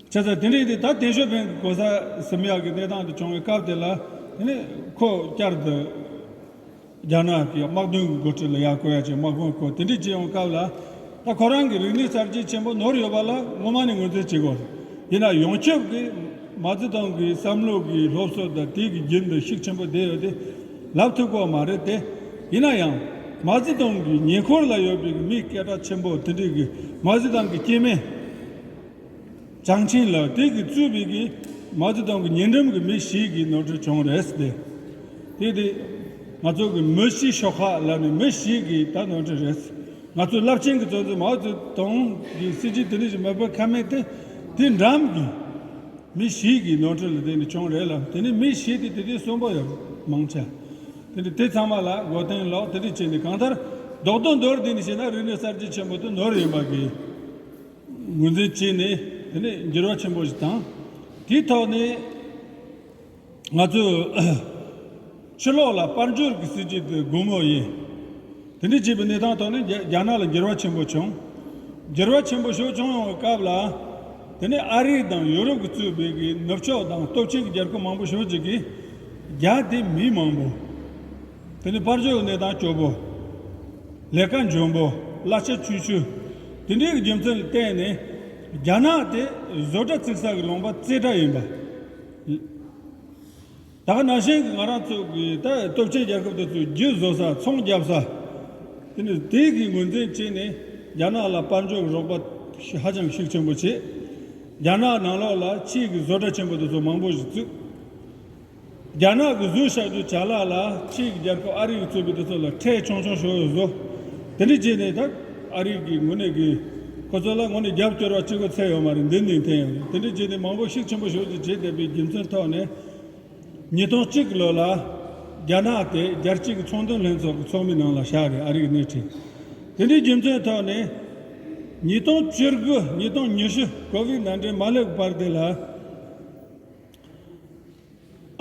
བྱས་ཙང་དེ་འདྲ་ཡིན་དུས་ད་ཏེང་ཞའོ་ཕིང་གི་གོ་ས་ཟིན་ཡག་གི་གནས་སྟངས་དེ་བྱུང་བའི་སྐབས་དེ་ལ་དེ་ནས་ཁོ་བསྐྱར་དུ་རྒྱ་ནག་གི་དམག་དོན་གྱི་འགོ་ཁྲིད་ལ་ཡར་བསྐོ་ཡག་ཅིག་དམག་དཔུང་བསྐོ་དེ་འདྲ་བྱེད་ཡོང་སྐབས་ལ། ད་ཁོ་རང་གི་རིག་གནས་གསར་བརྗེ་ཆེན་པོ་ནོར་ཡོད་པ་ལ་ངོ་མ་ནས་ངོས་འཛིན་བྱེད་དགོས་རེད། ཡིན་ན་ཡོངས་ཁྱབ་ཀྱི་མའོ་ཙེ་ཏུང་གི་བསམ་བློ་གི་སློབ་གསོ་དང་དེ་གི་རྒྱུན་དུ་ཤུགས་ཆེན་པོ་བསྡད་ཡོད་དེ་ལབ་ཐུབ་ཀྱི་ཡོད་མ་རེད་དེ། ཡིན་ན་ཡང་མའོ་ཙེ་ཏུང་གི་ཉེ་འཁོར་ལ་ཡོད་པའི་མི་སྐད་གྲགས་ཆེན་པོ་དེ་འདྲའི་གི་མའོ་ཙེ་ཏུང་གི་སྐྱེ་དམན། ཅང་ཆིང་ལགས་དེ་གིས་གཙོས་པའི་གི་མའོ་ཙེ་ཏུང་གི་ཉེ་འགྲམ་གི་མི་ཞིག་གིས་ནོར་འཁྲུལ་བྱུང་རེད་ཟེར་ཏེ། དེ་དེ་ང་ཚོ་གི་མི་ཤི་ཤོག་ཁག་ལབ་ནས་མི་ཞིག་གིས་ད་ནོར་འཁྲུལ་རེད་ཟེར། ང་ཚོ་རླབས་ཆེན་གི་གཙོ་འཛིན་མའོ་ཙེ་ཏུང་གི་སྲིད་ཇུས་དེ་འདྲ་ཞིག་མེད་པ་ཁ་མེད་དེ། དེ་འགྲམ་གི་མི་ཞིག་གིས་ནོར་འཁྲུལ་ལ་བརྟེན་ནས་བྱུང་རེད་ལབ། དེ་ནས་མི་ཞིག་དེ་དེ་དུས་གསོན་པོ་ཡོད་མང་ཆེ། དེ་འདྲ་དེ་ཚང་མ་ལ་མགོ་རྟིང་སློག་དེ་འདྲ་བྱས་ནས་གང་ལྟར་རྡོག་རྡོག་མདོར་བསྡུས་ནས་བཤད་ན་རིག་གནས་གསར་བརྗེ་ཆེན་པོ་དེ་ནོར་ཡིན་པ་གི་ངོས་འཛིན་བྱས་ནས་དེ་ནས་འགྱུར་བ་ཆེན་པོ་ཞིག་བཏང་། དེའི་ཐོག་ནས་ང་ཚོས་ཕྱི་ལོགས་ལ་དཔལ་འབྱོར་གྱི་སྲིད་ཇུས་དེ་དགོས་མོ་ཡིན། དེ་འདྲ་བྱས་པའི་གནས་སྟངས་ཐོག་ནས་རྒྱ་རྒྱ་ནག་ལ་འགྱུར་བ་ཆེན་པོ་བྱུང་། འགྱུར་བ་ཆེན་པོ་ཞིག་བྱུང་ཡོང་བའི་སྐབས་ལ། དེ་ནས་ཨ་རི་དང་ཡུ་རོབ་ཀྱིས་གཙོས་པའི་གི་ནུབ་ཕྱོགས་དང་སྟོབས་ཆེན་གྱི་རྒྱལ་ཁབ་མང་པོ་ཞིག་ཅིག་གིས་རྒྱ་དེ་མི་མང་པོ། དེ་ནི་དཔལ་འབྱོར་གྱི་གནས་སྟངས་སྐྱོ་པོ། ལས་ཀ་འཇོན་པོ། གླ་ཆ་ཆེ་ཤོས། དེ་འདྲའི་རྒྱུ་མཚན་ལ་བརྟེན་ནས་རྒྱ་ནག་དེ་བཟོ་གྲྭ་བཙུགས་ས་གི་ལུང་པ་རྩེ་གྲ་ཡིན་པ། ད་ག་ནང་བཞིན་གྱི་ང་རང་ཚོ་གི་ད་སྟོབས་ཆེན་རྒྱལ་ཁབ་དེ་ཚོའི་རྒྱུ་བཟོ་ས་ཚོང་རྒྱབ་ས། དེ་ནི་དེ་གི་ངོས་འཛིན་བྱས་ནས་རྒྱ་ནག་ལ་དཔལ་འབྱོར་གྱི་རོགས་པ་ཧ་ཅང་ཤུགས་ཆེན་པོ་བྱས། རྒྱ་ནག་ནང་ལོགས་ལ་ཕྱིའི་གི་བཟོ་གྲྭ་ཆེན་པོ་དེ་ཚོ་མང་པོ་ཞིག་བཙུགས། རྒྱ་ནག་གི་བཟོས་བཞག་རྒྱུ་ཅ་ལག་ལ་ཕྱིའི་རྒྱལ་ཁབ་ཨ་རི་ཡིས་གཙོས་པའི་དེ་ཚོ་ལ་ཁྲལ་ཆུང་ཆུང་ཞིག་བཟོ། དེ་འདྲ་བྱས་ནས་ད་ཨ་རི་གི་ངོས་ནས་གི་ཁོ་ཚོ་ལ་དངོས་གནས་རྒྱབ་སྐྱོར་བ་གཅིག་པོ་ཚད་ཡོད་མ་རེད། འདི་ནས་འཐེན་ཡོད་རེད། དེ་འདྲ་བྱས་ནས་མང་པོ་ཤུགས་ཆེན་པོ་ཞིག་ཅིག་བྱས་བསྡད་པའི་རྒྱུ་མཚན་ཐོག་ནས་ཉིས་སྟོང་གཅིག་ལོ་ལ་ རྒྱ་ནག་དེ་རྒྱལ་སྤྱི་གི་ཚོང་དོན་ལྷན་ཚོགས་ཀྱི་ཚོགས་མི་ནང་ལ་བཞག་རེད། ཨ་རི་གི་སྣེ་ཁྲིད། དེ་འདྲའི་རྒྱུ་མཚན་ཐོག་ནས་ཉིས་སྟོང་བཅུ་དགུ་ཉིས་སྟོང་ཉི་ཤུ་ཀོ་ཝིད་ནན་ཏིན་མ་སླེབས་པའི་བར་དེ་ལ།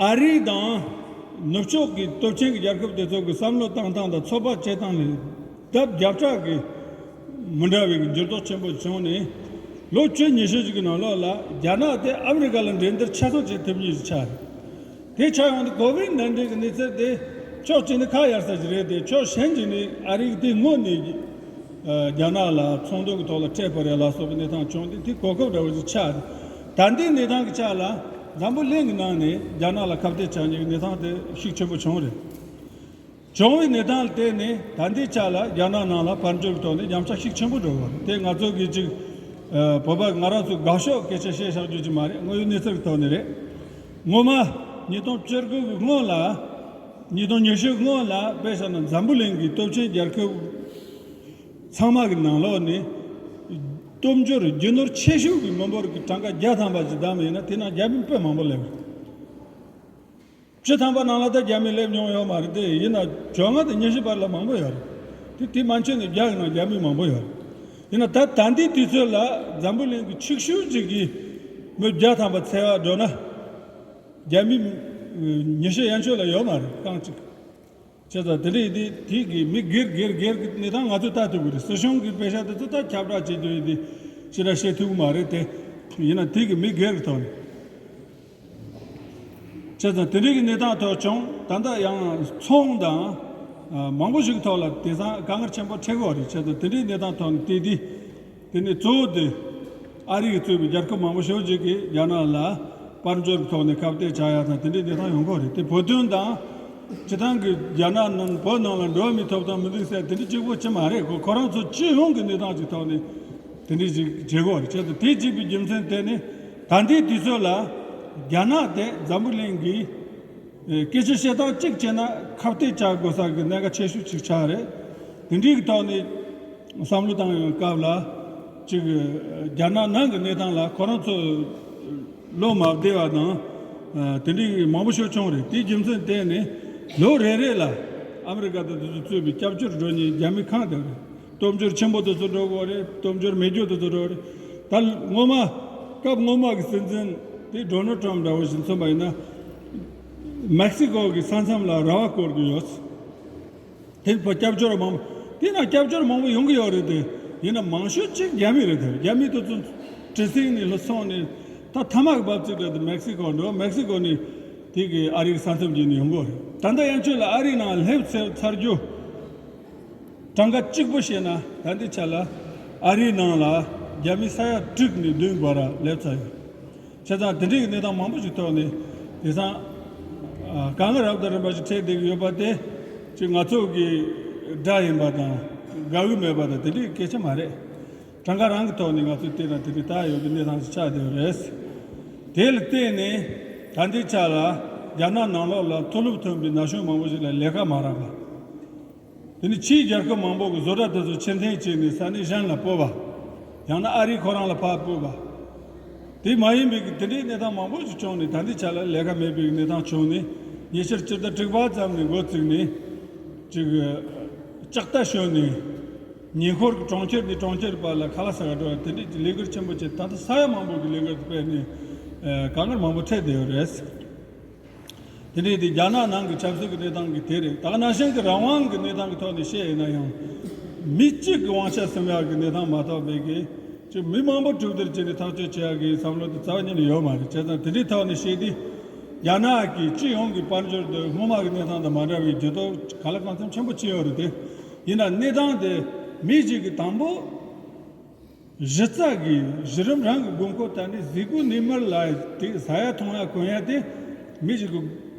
ཨ་རི་དང་ནུབ་ཕྱོགས་ཀྱི་སྟོབས་ཆེན་གྱི་རྒྱལ་ཁབ་དེ་ཚོ་གི་བསམ་བློ་བཏང་སྟངས་དང་ཚོད་དཔག་བྱེད་སྟངས་ལས་ལྡབ་བརྒྱ་ཕྲག་གི་མི་འདྲ་བའི་འགྱུར་ལྡོག་ཆེན་པོ་བྱུང་ནས། ལོ་བཅུ་ཉི་ཤུ་ཅིག་གི་ནང་ལོགས་ལ་རྒྱ་ནག་དེ་ཨ་མི་རི་ཀ་ལ་འགྲན་བསྡུར་ཆ་ཚང་བྱེད་ཐུབ་མཁན་ཞིག་ཆགས་རེད། དེ་ཆགས་ཡོང་དུས་ཀོ་ཝིད་ནན་ཏིན་གྱི་གནས་ཚུལ་དེ་ཕྱོགས་གཅིག་ནས་ཁ་གཡར་ས་ཞིག་རེད་དེ། ཕྱོགས་གཞན་ཞིག་ནས་ཨ་རི་དེ་དངོས་ནས་རྒྱ་ནག་ལ་ཚོང་དོན་གྱི་ཐོག་ལ་འཕྲད་པ་རེད་ལ་སོགས་ཀྱི་གནས་སྟངས་བྱུང་སྟེ། དེ་གོ་སྐབས་འདྲ་བོ་ཞིག་ཆགས་རེད། ད་ལྟའི་གནས་སྟངས་ཀྱི་ཆ་ལ་འཛམ་བུ་གླིང་གི་ནང་ནས་རྒྱ་ནག་ལ་ཁ་གཏད་བྱ་མཁན་གྱི་གནས་སྟངས་དེ་ཤུགས་ཆེན་པོ་བྱུང་རེད། བྱུང་བའི་གནས་སྟངས་ལ་བརྟེན་ནས་ད་ལྟའི་ཆ་ལ་རྒྱ་ནག་ནང་ལ་དཔལ་འབྱོར་གྱི་ཐོག་ནས་རྒྱབ་ཆ་ཤུགས་ཆེན་པོ་འགྲོ་གི་ཡོད་རེད། དེ་ང་ཚོ་གི་ཅིག་ཨ་བོད་པ་ང་རང་ཚོ་དགའ་ཕྱོགས་སྐད་ཆ་བཤད་བཞག་རྒྱུ་ཅིག་མ་རེད། དངོས་ཡོད་གནས་ཚུལ་གྱི་ཐོག་ནས་རེད། སྔོན་མ་ཉིས་སྟོང་བཅུ་དགུ་གི་སྔོན་ལ། ཉིས་སྟོང་ཉི་ཤུ་སྔོན་ལ་དཔེ་བཞག་ན་འཛམ་བུ་གླིང་གི་སྟོབས་ཆེན་རྒྱལ་ཁབ་ཚང་མ་གི་ནང་ལོགས་ནས་སྟོབས་འབྱོར་རྒྱུ་ནོར་ཆེ་ཤོས་ཀྱི་མི་འབོར་གྱི་གྲངས་ཀ་བརྒྱ་ཐམ་པ་ཅིག་བདམས་ཡིན་ན། དེ་ནང་རྒྱ་མི་དཔེ་མང་པོ་སླེབས་རེད། བཅུ་ཐམ་པ་ནང་ལ་ད་རྒྱ་མི་སླེབས་མྱོང་ཡོད་མ་རེད་དེ། ཡིན་ན་བཅོ་ལྔ་དང་ཉི་ཤུ་བར་ལ་མང་པོ་ཡོད་རེད། དེ་དེ་མན་ཆད་ནས་བརྒྱ་གི་ནང་རྒྱ་མི་མང་པོ་ཡོད་རེད། ཡིན་ན་ད་ད་ལྟའི་དུས་ཚོད་ལ་འཛམ་བུ་གླིང་གི་ཕྱུག་ཤོས་ཅིག་གིས་མི་བརྒྱ་ཐམ་པ་འཚོལ་བར་འགྲོ་ན། རྒྱ་མི་ཉི་ཤུ་ཡན་ཆོད་ལ་ཡོད་མ་རེད། རྐང་གཅིག་བྱས་ཙང་དེ་འདྲ་ཡིན་དུས་དེ་གི་མི་སྒེར་སྒེར་སྒེར་གྱི་གནས་སྟངས་ང་ཚོས་ལྟ་ཐུབ་ཀྱི་རེད། སྲིད་གཞུང་གི་པེ་ཤ་དེ་ཚོ་ད་ཁྱབ་བསྒྲགས་བྱེད་རྒྱུ་ཡིན་དུས་ཕྱི་ལ་བཤད་ཐུབ་ཀྱི་མ་རེད་དེ། ཡིན་ན་དེ་གི་མི་སྒེར་གྱི་ཐོག་ནས། བྱས་ཙང་དེ་འདྲའི་གི་གནས་སྟངས་ཐོག་བྱུང་། ད་ལྟ་ཡང་ཚོང་དང་ཨ་མང་པོ་ཞིག་ཐོག་ལ་དེང་སང་དཀའ་ངལ་ཆེན་པོ་འཕྲད་ཀྱི་ཡོད་རེད། བྱས་ཙང་དེ་འདྲའི་གནས་སྟངས་ཐོག་ནས་བལྟས་དུས། དེ་ནས་གཙོ་བོ་དེ་ཨ་རི་གིས་གཙོས་པའི་རྒྱལ་ཁབ་མང་པོ་ཞིག་ཅིག་གིས་རྒྱ་ནག་ལ་དཔལ་འབྱོར་གྱི་ཐོག་ནས་ཁ་གཏད་བྱ་ཡག་དང་དེ་འདྲའི་གནས་སྟངས་ཡོང་གི་ཡོད་རེད། དེ་བོད་དོན་དང་སྤྱི་བཏང་གི་རྒྱ་ནག་ནང་བོད་ནང་ལ་འགྲོ་བ་མིའི་ཐོབ་ཐང་མི་འདུག་ཟེར་དེ་འདྲ་གཅིག་པོ་ཅིག་མ་རེད། ཁོ་ཁོ་རང་ཚོ་སྤྱི་ཡོངས་ཀྱི་གནས་སྟངས་ཀྱི་ཐོག་ནས་དེ་འདྲ་ཅིག་བྱེད་དགོས་རེད། བྱས་ཙང་དེ་གཅིག་པའི་རྒྱུ་མཚན་དེ་ནི་ད་ལྟའི་དུས་ཚོད་ལ་རྒྱ་ནག་དེ་འཛམ་བུ་གླིང་གི་ཨེ་སྐད་ཆ་བཤད་སྟངས་གཅིག་བྱས་ན་ཁ་གཏད་བཅག་དགོས་ས་གི་གནད་འགག་ཆེ་ཤོས་གཅིག་ཆགས་རེད། དེ་འདྲའི་གི་ཐོག་ནས་བསམ་བློ་བཏང་ཡོང་སྐབས་ལ་ཅིག་རྒྱ་ནག་ནང་གི་གནས་སྟངས་ལ་ཁོ་རང་ཚོ་བློ་མ་བདེ་བ་དང་ཨ་དེ་འདྲའི་མང་པོ་ཞིག་བྱུང་རེད། དེའི་རྒྱུ་མཚན་བརྟེན་ནས་ལོ་རེ་རེ་ལ་ཨ་མི་རི་ཀ་དང་དེ་ཚོ་གཙོས་པའི་སྐྱབས་བཅོལ་འགྲོ་མཁན་རྒྱ་མི་གང་དེ་རེད། སྟོབས་འབྱོར་ཆེན་པོ་དེ་ཚོ་འགྲོ་གི་ཡོད་རེད། སྟོབས་འབྱོར་མེད་རྒྱུ་དེ་ཚོ་འགྲོ་གི་རེད། ད་སྔོན་མ་སྐབས་སྔོན་མ་གི་སྲིད་འཛིན་དེ་ཌོ་ནལ་ཊམ་འདྲ་བོ་ཞིག་མཚོན་པ་ཡིན་ན། མེག་སི་ཀོ་གི་ས་མཚམས་ལ་ར་བ་བསྐོར་གི་ཡོད། དེ་བོད་སྐྱབས་བཅོལ་མང་པོ། དེ་ན་སྐྱབས་བཅོལ་མང་པོ་ཡོང་གི་ཡོད་རེད་དེ། ཡིན་ན་མང་ཤོས་གཅིག་རྒྱ་མི་རེད་དེ། རྒྱ་མི་དེ་ཚོ་གྲུ་གཟིངས་ནས་ལྷོ་སོང་ནས་ད་ཐ་མག་འབབ་ཚིག་རེད་དེ། མེག་སི་ཀོ་འགྲོ། མེག་སི་ཀོ་ནས་དེ་གི་ཨ་རིའི་ས་མཚམས་བརྒྱུད་ནས་ཡོང་གི་ཡོད་རེད། ད་ལྟ་ཡན་ཆོད་ལ་ཨ་རིའི་ནང་སླེབས་ཚར་ཚར་རྒྱུ། གྲངས་ཀ་གཅིག་པོ་བཤད་ན་ད་ལྟའི་ཆ་ལ་ཨ་རིའི་ནང་ལ་རྒྱ་མི་ས་ཡ་དྲུག་ནས་བདུན་བར་སླེབས་ཚར་ཡོད། བྱས་ཙང་དེ་འདྲའི་གནས་སྟངས་མང་པོ་ཞིག་ཐོག་ནས་དེང་སང་ཨ་དཀའ་ངལ་རབ་དང་རིམ་པ་ཞིག་འཕྲད་བསྡད་ཀྱི་ཡོད་པ་དེ་ཅིག་ང་ཚོ་གི་དགྲ་ཡིན་པ་དང་དགའ་གི་མེད་པ་དང་དེ་འདྲའི་སྐད་ཆ་མ་རེད། གྲངས་ཀ་རང་གི་ཐོག་ནས་ང་ཚོས་བལྟས་ན་དེ་འདྲའི་ལྟ་ཡོད་པའི་གནས་སྟངས་ཤིག་ཆགས་བསྡད་ཡོད་རེད། དེ་ལ་བརྟེན་ནས་ད་ལྟའི་ཆ་ལ་རྒྱ་ནག་ནང་ལོགས་ལ་མཐོ་སློབ་ཐོན་པའི་ན་གཞོན་མང་པོ་ཞིག་ལ་ལས་ཀ་མ་རག་པ། དེ་ནི་ཕྱིའི་རྒྱལ་ཁབ་མང་པོ་གི་བཟོ་གྲྭ་དེ་ཚོ་ཕྱིར་འཐེན་བྱས་ནས་ས་གནས་གཞན་ལ་སྤོས་པ། ཡང་ན་ཨ་རི་ཁོ་རང་ལ་ཕར་སྤོས་པ། དེ་མ་ཡིན་པའི་གི་དེ་འདྲའི་གནས་སྟངས་མང་པོ་ཞིག་བྱུང་ནས་ད་ལྟའི་ཆ་ལ་ལས་ཀ་མེད་པའི་གནས་སྟངས་བྱུང་ནས། ཉི་ཤུ་སྤྱི་ཟླ་དྲུག་པ་ཙམ་ནས་འགོ་བཙུགས་ནས་ཅིག་ལྕགས་རྟ་ཞོན་ནས་ཉེ་འཁོར་གྱི་གྲོང་ཁྱེར་ནས་གྲོང་ཁྱེར་བར་ལ་ཁ་ལག་ཟ་ག་འགྲོ་བ་དེ་འདྲའི་ལས་འགུལ་ཆེན་པོ་བྱས། ད་ལྟ་ས་ཡ་མང་པོ་གི་ལས་འགུལ་དེ་སྤེལ་ནས་དཀའ་ངལ་མང་པོ་འཕྲད་བསྡད་ཡོད་རེད། དེ་འདྲའི་དེ་རྒྱ་ནག་ནང་གི་ཆབ་སྲིད་ཀྱི་གནས་སྟངས་ཀྱི་དེ་རེད། ད་ག་ནང་བཞིན་གྱི་རང་དབང་གི་གནས་སྟངས་ཀྱི་ཐོག་ནས་བཤད་ཡིན་ན་ཡང་། མི་གཅིག་གི་དབང་ཆ་ཟིན་ཡག་གི་གནས་སྟངས་མ་ཐོབ་པའི་གི་ཅིག་མི་མང་པོ་གྲོས་བསྡུར་བྱས་ནས་ཐག་གཅོད་བྱེད་ཡག་གི་བསམ་བློ་དེ་རྩ་བ་ཉིད་ནས་ཡོད་མ་རེད། བྱས་ཙང་དེ་འདྲའི་ཐོག་ནས་བཤད་དུས། རྒྱ་ནག་གི་སྤྱི་ཡོངས་ཀྱི་དཔལ་འབྱོར་དེ་སྔོན་མ་གི་གནས་སྟངས་དང་མ་འདྲ་བའི་འགྱུར་ལྡོག་གང་ལ་གང་འཚམ་ཆེན་པོ་ཕྱིན་ཡོད་རེད་དེ། ཡིན་ན་གནས་སྟངས་དེ་མི་གཅིག་གིས་དང་པོ་གཞི་རྩ་གི་གཞི་རིམ་རང་གི་དགོས་མཁོ། ད་ནི་གཟུགས་པོ་ནས་མར་ལ་དེ་ཟ་ཡ་འཐུང་ཡ་གོན་ཡ་དེ་མི་ཞིག་གི་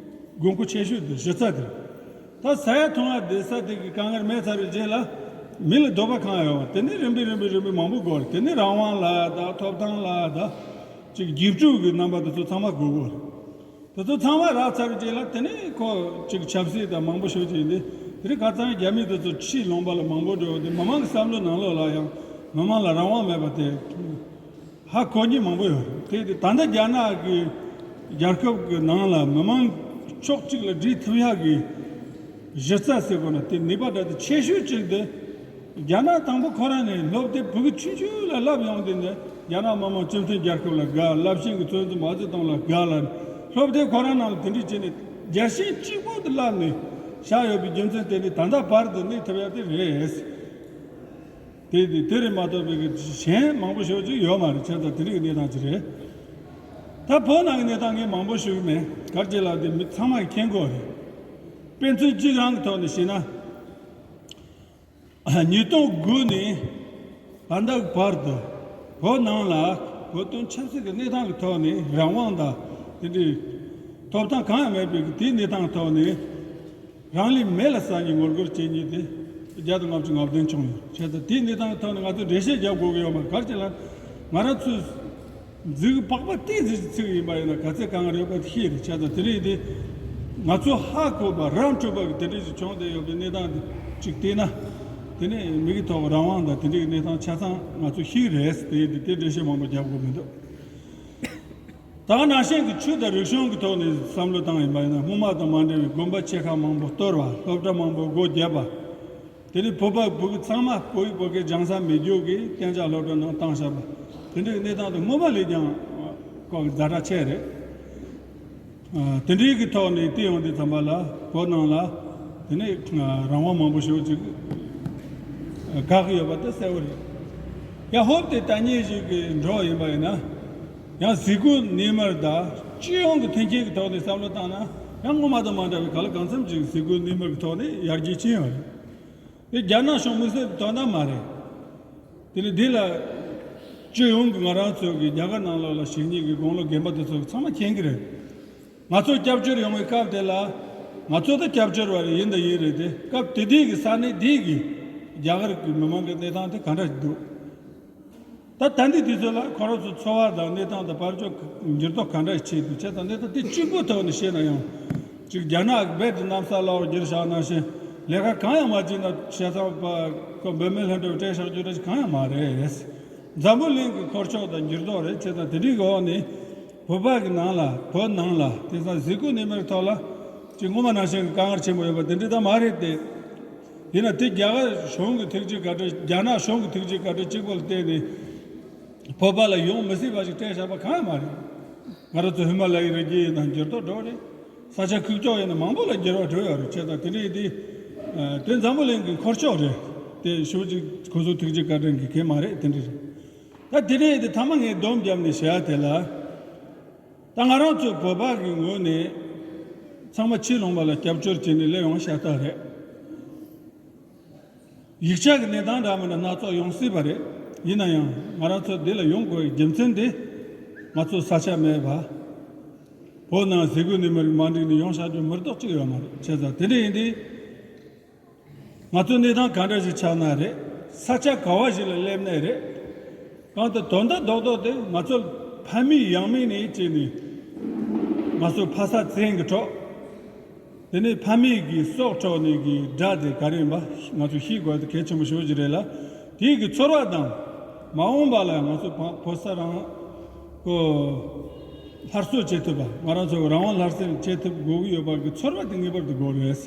དགོས་མཁོ་ཆེ་ཤོས་དེ་གཞི་རྩ་དེ་རེད། ད་ཟ་ཡ་འཐུང་ཡ་དེ་ས་དེ་གི་དཀའ་ངལ་མེད་ཚར་བའི་རྗེས་ལ་མི་ལ་འདོད་པ་ཁེངས་ཡོང་བ། དེ་ནི་རིམ་པས་རིམ་པས་རིམ་པས་མང་པོ་དགོས་རེད། དེ་ནི་རང་དབང་ལ་ད་ཐོབ་ཐང་ལ་ད་ཅིག་རྒྱུགས་སྤྲོད་ཀྱི་རྣམ་པ་དེ་ཚོ་ཚང་མ་དགོས་དགོས་རེད། དེ་ཚོ་ཚང་མ་རག་ཚར་རྗེས་ལ་དེ་ནས་ཁོ་ཅིག་ཆབ་སྲིད་དང་མང་པོ་ཤོད་ཀྱི་ཡིན་ཏེ། དེ་རིང་ཁ་སང་རྒྱ་མི་དེ་ཚོ་ཕྱིར་ལོག་པ་ལ་མང་པོ་འགྲོ་དེ། མི་མང་གི་བསམ་བློ་ནང་ལོགས་ལ་ཡང་མི་མང་ལ་རང་དབང་མེད་པ་དེ་ཧ་གོ་མཁན་མང་པོ་ཡོད་རེད། དེ་དེ་ད་ལྟ་རྒྱ་ནག་གི་རྒྱལ་ཁབ་ཀྱི་ནང་ལ་མི་མང་ ཕྱོགས་གཅིག་ལ་སྒྲིལ་ཐུབ་ཡག་གི་གཞི་རྩ་ཟེར་དགོས་ན། དེ་ནུས་པ་འདྲ་དེ་ཆེ་ཤོས་གཅིག་དེ། རྒྱ་ནག་དང་པོ་ཁོ་རང་ནས་སློབ་དེབ་ཕྲུ་གུ་ཆུང་ཆུང་ལ་བསླབ་ཡོང་དུས་ནས། རྒྱ་ནག་མི་དམངས་སྤྱི་མཐུན་རྒྱལ་ཁབ་ལ་དགའ། བསླབ་གཞི་གི་ཚོད་འཛིན་མ་བྱེད་སྟངས་ལ་དགའ་ལ། སློབ་དེབ་ཁོ་རང་ནང་ལ་དེ་འདྲ་བྱས་ནས་རྒྱལ་ཞེན་གཅིག་པོ་དེ་བསླབས་ནས་བཞག་ཡོད་པའི་རྒྱུ་མཚན་དེ་ནི་ད་ལྟ་བར་དུ་གནས་ཐུབ་ཡག་དེ་རེད། དེ་དེ་དེ་རེད་མ་གཏོགས་པའི་གཞན་མང་པོ་ཞེ་པོ་ཅིག་ཡོད་མ་རེད། བྱས་ཙང་དེ་འདྲའི་གནས་སྟངས་ཅིག་རེད། ད་བོད་ནང་གི་གནས་སྟངས་ངས་མང་པོ་ཞུ་གི་མེད། ག་རེ་བྱས་ལབ་དུས་མི་ཚང་མས་མཁྱེན་གྱི་ཡོད་རེད། དཔེ་མཚོན་གཅིག་རང་གི་ཐོག་ནས་བཤད་ན། ཉིས་སྟོང་དགུ་ནས་ད་ལྟ་བར་དུ་བོད་ནང་ལ་བོད་དོན་ཆབ་སྲིད་ཀྱི་གནས་སྟངས་ཀྱི་ཐོག་ནས་རང་དབང་དང་དེ་འདྲའི་ཐོབ་ཐང་གང་ཡང་མེད་པའི་དེའི་གནས་སྟངས་ཐོག་ནས། རང་ལུས་མེ་ལ་བསྲེགས་ནས་ངོ་རྒོལ་བྱེད་མཁན་དེ་བརྒྱ་དང་ལྔ་བཅུ་ང་བདུན་བྱུང་ཡོད། བྱས་ཙང་དེའི་གནས་སྟངས་ཐོག་ནས་ང་ཚོས་འགྲེལ་བཤད་རྒྱག་དགོས་ཀྱི་ཡོད་མ་རེད། ག་རེ་བྱས་ལབ་ན། ང་རང་ཚོས་མཛུབ་གུ་པགས་པ་ཏོག་ཙམ་ཅིག་ཚིག་ཡིན་པ་ཡིན་ན་ག་ཚད་དཀའ་ངལ་ཡོད་པ་དེ་ཤེས་རེད། བྱས་ཙང་དེ་རིང་འདི་ང་ཚོ་ཧ་གོ་བ་ར་འཕྲོད་པ་གི་དེ་འདྲ་ཞིག་བྱུང་བསྡད་ཡོད་པའི་གནས་སྟངས་འདི་ཅིག་བལྟས་ན། དེ་ནས་མི་གི་ཐོག་རང་དབང་དང་དེ་འདྲའི་གནས་སྟངས་ཆ་ཚང་ང་ཚོ་ཤེས་རེད། དེ་ཡིན་དུས་དེ་འགྲེལ་བཤད་མང་པོ་རྒྱག་དགོས་མི་འདུག་ད་ག་ནང་བཞིན་གྱི་ཆོས་དང་རིག་གཞུང་གི་ཐོག་ནས་བསམ་བློ་བཏང་ཡིན་པ་ཡིན་ན། སྔོན་མ་དང་མ་འདྲ་བའི་དགོན་པ་ཆེ་ཁག་མང་པོ་གཏོར་བ། སློབ་གྲྭ་མང་པོ་སྒོ་བརྒྱབ་པ། དེ་ནས་བོད་པ་བོད་ཀྱི་ཚང་མ་བོད་ཡིག་བོད་སྐད་སྦྱང་ས་མེད་རྒྱུ་གི་གཏན་འཇགས་སློབ་གྲྭ་ནང་བཏང་བཞག་པ། དེ་འདྲའི་གནས་སྟངས་དེ་སྔོན་མ་ལས་ཀྱང་ཁོ་གི་ཛ་དྲག་ཆེ་རེད། ཨ། དེ་འདྲའི་གི་ཐོག་ནས་བལྟས་ཡོང་དུས་ཙམ་པ་ལ་བོད་ནང་ལ་དེ་ནས་རང་དབང་མང་པོ་ཞེ་པོ་ཅིག་འགག་གི་ཡོད་པ་དེ་གསལ་བོ་རེད། ཡང་ཧོབ་སྟེ་ལྟ་ཉན་ཞིག་གི་འགྲོ་ཡིན་པ་ཡིན་ན། ཡང་གཟིགས་སྐོར་རྣལ་མ་དང་སྤྱི་ཡོངས་ཀྱི་མཐུན་རྐྱེན་གྱི་ཐོག་ནས་བསམ་བློ་བཏང་ན། ཡང་སྔོན་མ་དང་མ་འདྲ་བའི་གང་ལ་གང་འཚམ་ཅིག་གཟིགས་སྐོར་རྣལ་མ་གི་ཐོག་ནས་ཡར་རྒྱས་ཕྱིན་ཡོད་རེད། དེ་རྒྱ་ནག་གཞུང་དམིགས་བསལ་དོན་དག་མ་རེད། དེ་ནི་འདི་ལ་སྤྱི་ཡོངས་ཀྱི་ང་རང་ཚོ་གི་རྒྱ་གར་ནང་ལོགས་ལ་བཞུགས་མཁན་གྱི་དགུང་ལོ་རྒན་པ་དེ་ཚོ་ཚང་མ་མཁྱེན་གྱི་རེད། ང་ཚོ་སྐྱབས་བཅོལ་ཡོང་བའི་སྐབས་དེ་ལ། ང་ཚོ་ད་སྐྱབས་བཅོལ་བ་རེད། ཡིན་དང་ཡིན་རེད་དེ། སྐབས་དེ་དུས་ཀྱི་ས་གནས་དེའི་གི་རྒྱ་གར་གྱི་མི་མང་གི་གནས་སྟངས་དེ་ག་འདྲ་ཞིག་འདུག་ད་ད་འདི་དུས་ཚོད་ལ་ཁོ་རང་ཚོ་འཚོ་བ་དང་གནས་སྟངས་དང་བར་ཆོད་འགྱུར་ལྡོག་ག་འདྲ་ཞིག་ཕྱིན་འདུག་བྱས་ཙང་གནས་སྟངས་དེ་གཅིག་པུ་ཐོག་ནས་བཤད་ན་ཡང་། ཅིག་རྒྱ་ནག་རྦད་དེ་གནམ་ས་བླ་འོག་བསྒྱུར་བཞག་ནང་བཞིན། ལས་ཀ་གང་ཡང་མ་བྱས་ན་བྱས་ཙང་པ་ཁོ་འབད་མེད་ལྷུན་གྲུབ་སྤྲད་བཞག་རྒྱུ་འདྲ་ཞིག་གང་ཡང་མ་རེད། འཛམ་བུ་གླིང་གི་འཁོར་ཕྱོགས་དང་འགྱུར་ལྡོག་རེད། བྱས་ཙང་དེ་འདྲའི་འོག་ནས་བོད་པ་གི་ནང་ལ། བོད་ནང་ལ་དེང་སང་གཟིགས་སྐོར་རྣལ་མའི་ཐོག་ལ་ཅིག་སྔོན་མ་ནང་བཞིན་གྱི་དཀའ་ངལ་ཆེན་པོ་ཡོད་པ་དེ་འདྲ་ད་མ་རེད་དེ། ཡིན་ན་དེ་རྒྱ་གར་གཞུང་གི་ཐུགས་རྗེ་བཀའ་དྲིན། རྒྱ་ནག་གཞུང་གི་ཐུགས་རྗེ་བཀའ་དྲིན་གཅིག་པོ་ལ་བརྟེན་ནས་བོད་པ་ལ་ཡོང་མི་སྲིད་པ་ཞིག་སྤྲད་བཞག་པ་གང་ཡང་མ་རེད། ང་རང་ཚོ་ཧི་མ་ལ་ཡའི་རི་རྒྱུད་ཡིན་ན་འགྱུར་ལྡོག་འགྲོ་རེད། ས་ཆ་ཁུག་ཀྱོག་ཡིན་ན་མང་པོ་ལ་འགྱུར་བ་འགྲོ་ཡོད་རེད། བྱས་ཙང་དེ་འདྲ་ཡིན་དུས། ཨ། དེ་འཛམ་བུ་གླིང་གི་འཁོར་ཕྱོགས་རེད། དེ་ཞུ་ཅིག་ཁོ་ཚོ་ཐུགས་རྗེ་བཀའ་དྲིན་གྱི་གེ་མ་རེད། དེ་འདྲ་རེད། ད་དེ་འདྲ་ཡིན་དུས་མཐའ་མ་ངས་སྡོམ་བརྒྱབ་ནས་བཤད་ཡ་དེ་ལ། ད་ང་རང་ཚོ་བོད་པ་གི་ངོས་ནས་ཚང་མ་ཕྱིར་ལོགས་པ་ལ་སྐྱབས་བཅོལ་བྱས་ནས་སླེབས་ཡོང་ཤ་སྟག་རེད། ཡིག་ཆ་གི་གནས་སྟངས་འདྲ་མི་འདྲ་སྣ་ཚོགས་ཡོང་སྲིད་པ་རེད། ཡིན་ན་ཡང་ང་རང་ཚོ་འདི་ལ་ཡོང་དགོས་པའི་རྒྱུ་མཚན་དེ། ང་ཚོ་ས་ཆ་མེད་པ། བོད་ནང་གཟིགས་སྐོར་རྣལ་མ་རིགས་མ་འགྲིག་ནས་ཡོང་བཞག་རྒྱུ་མི་ལྡོག་གཅིག་ཡོད་མ་རེད། བྱས་ཙང་དེ་འདྲ་ཡིན་དུས། ང་ཚོ་གནས་སྟངས་ག་འདྲ་ཞིག་ཆགས་ན་རེད། ས་ཆ་ག་བ་ཞིག་ལ་སླེབས་ནའི་རེད། གང་ལྟར་དོན་དག་རྡོག་རྡོག་དེ་ང་ཚོ་ཕ་མེས་ཡང་མེས་ནས་བྱས་ནས། ང་ཚོ་ཕ་ས་བཙན་གྱི་གྲོགས། དེ་ནས་ཕ་མེས་ཀྱི་སྲོག་འཕྲོག་ནས་ཀྱི་དགྲ་དེ་ག་རེ་ཡིན་པ་ང་ཚོ་ཤེས་དགོས་དེ་གལ་ཆེན་པོ་ཞེ་པོ་ཅིག་རེད་ལ། དེའི་གི་ཚོར་བ་དང་། མ་འོངས་པ་ལ་ང་ཚོ་བོད་ས་རང་ཁོ་སླར་གསོ་བྱེད་ཐུབ་པ། ང་རང་ཚོ་རང་དབང་སླར་གསོ་བྱེད་ཐུབ་དགོས་ཀྱི་ཡོད་པ་གི་ཚོར་བ་དེ་ངེས་པར་དུ་དགོས་རེད།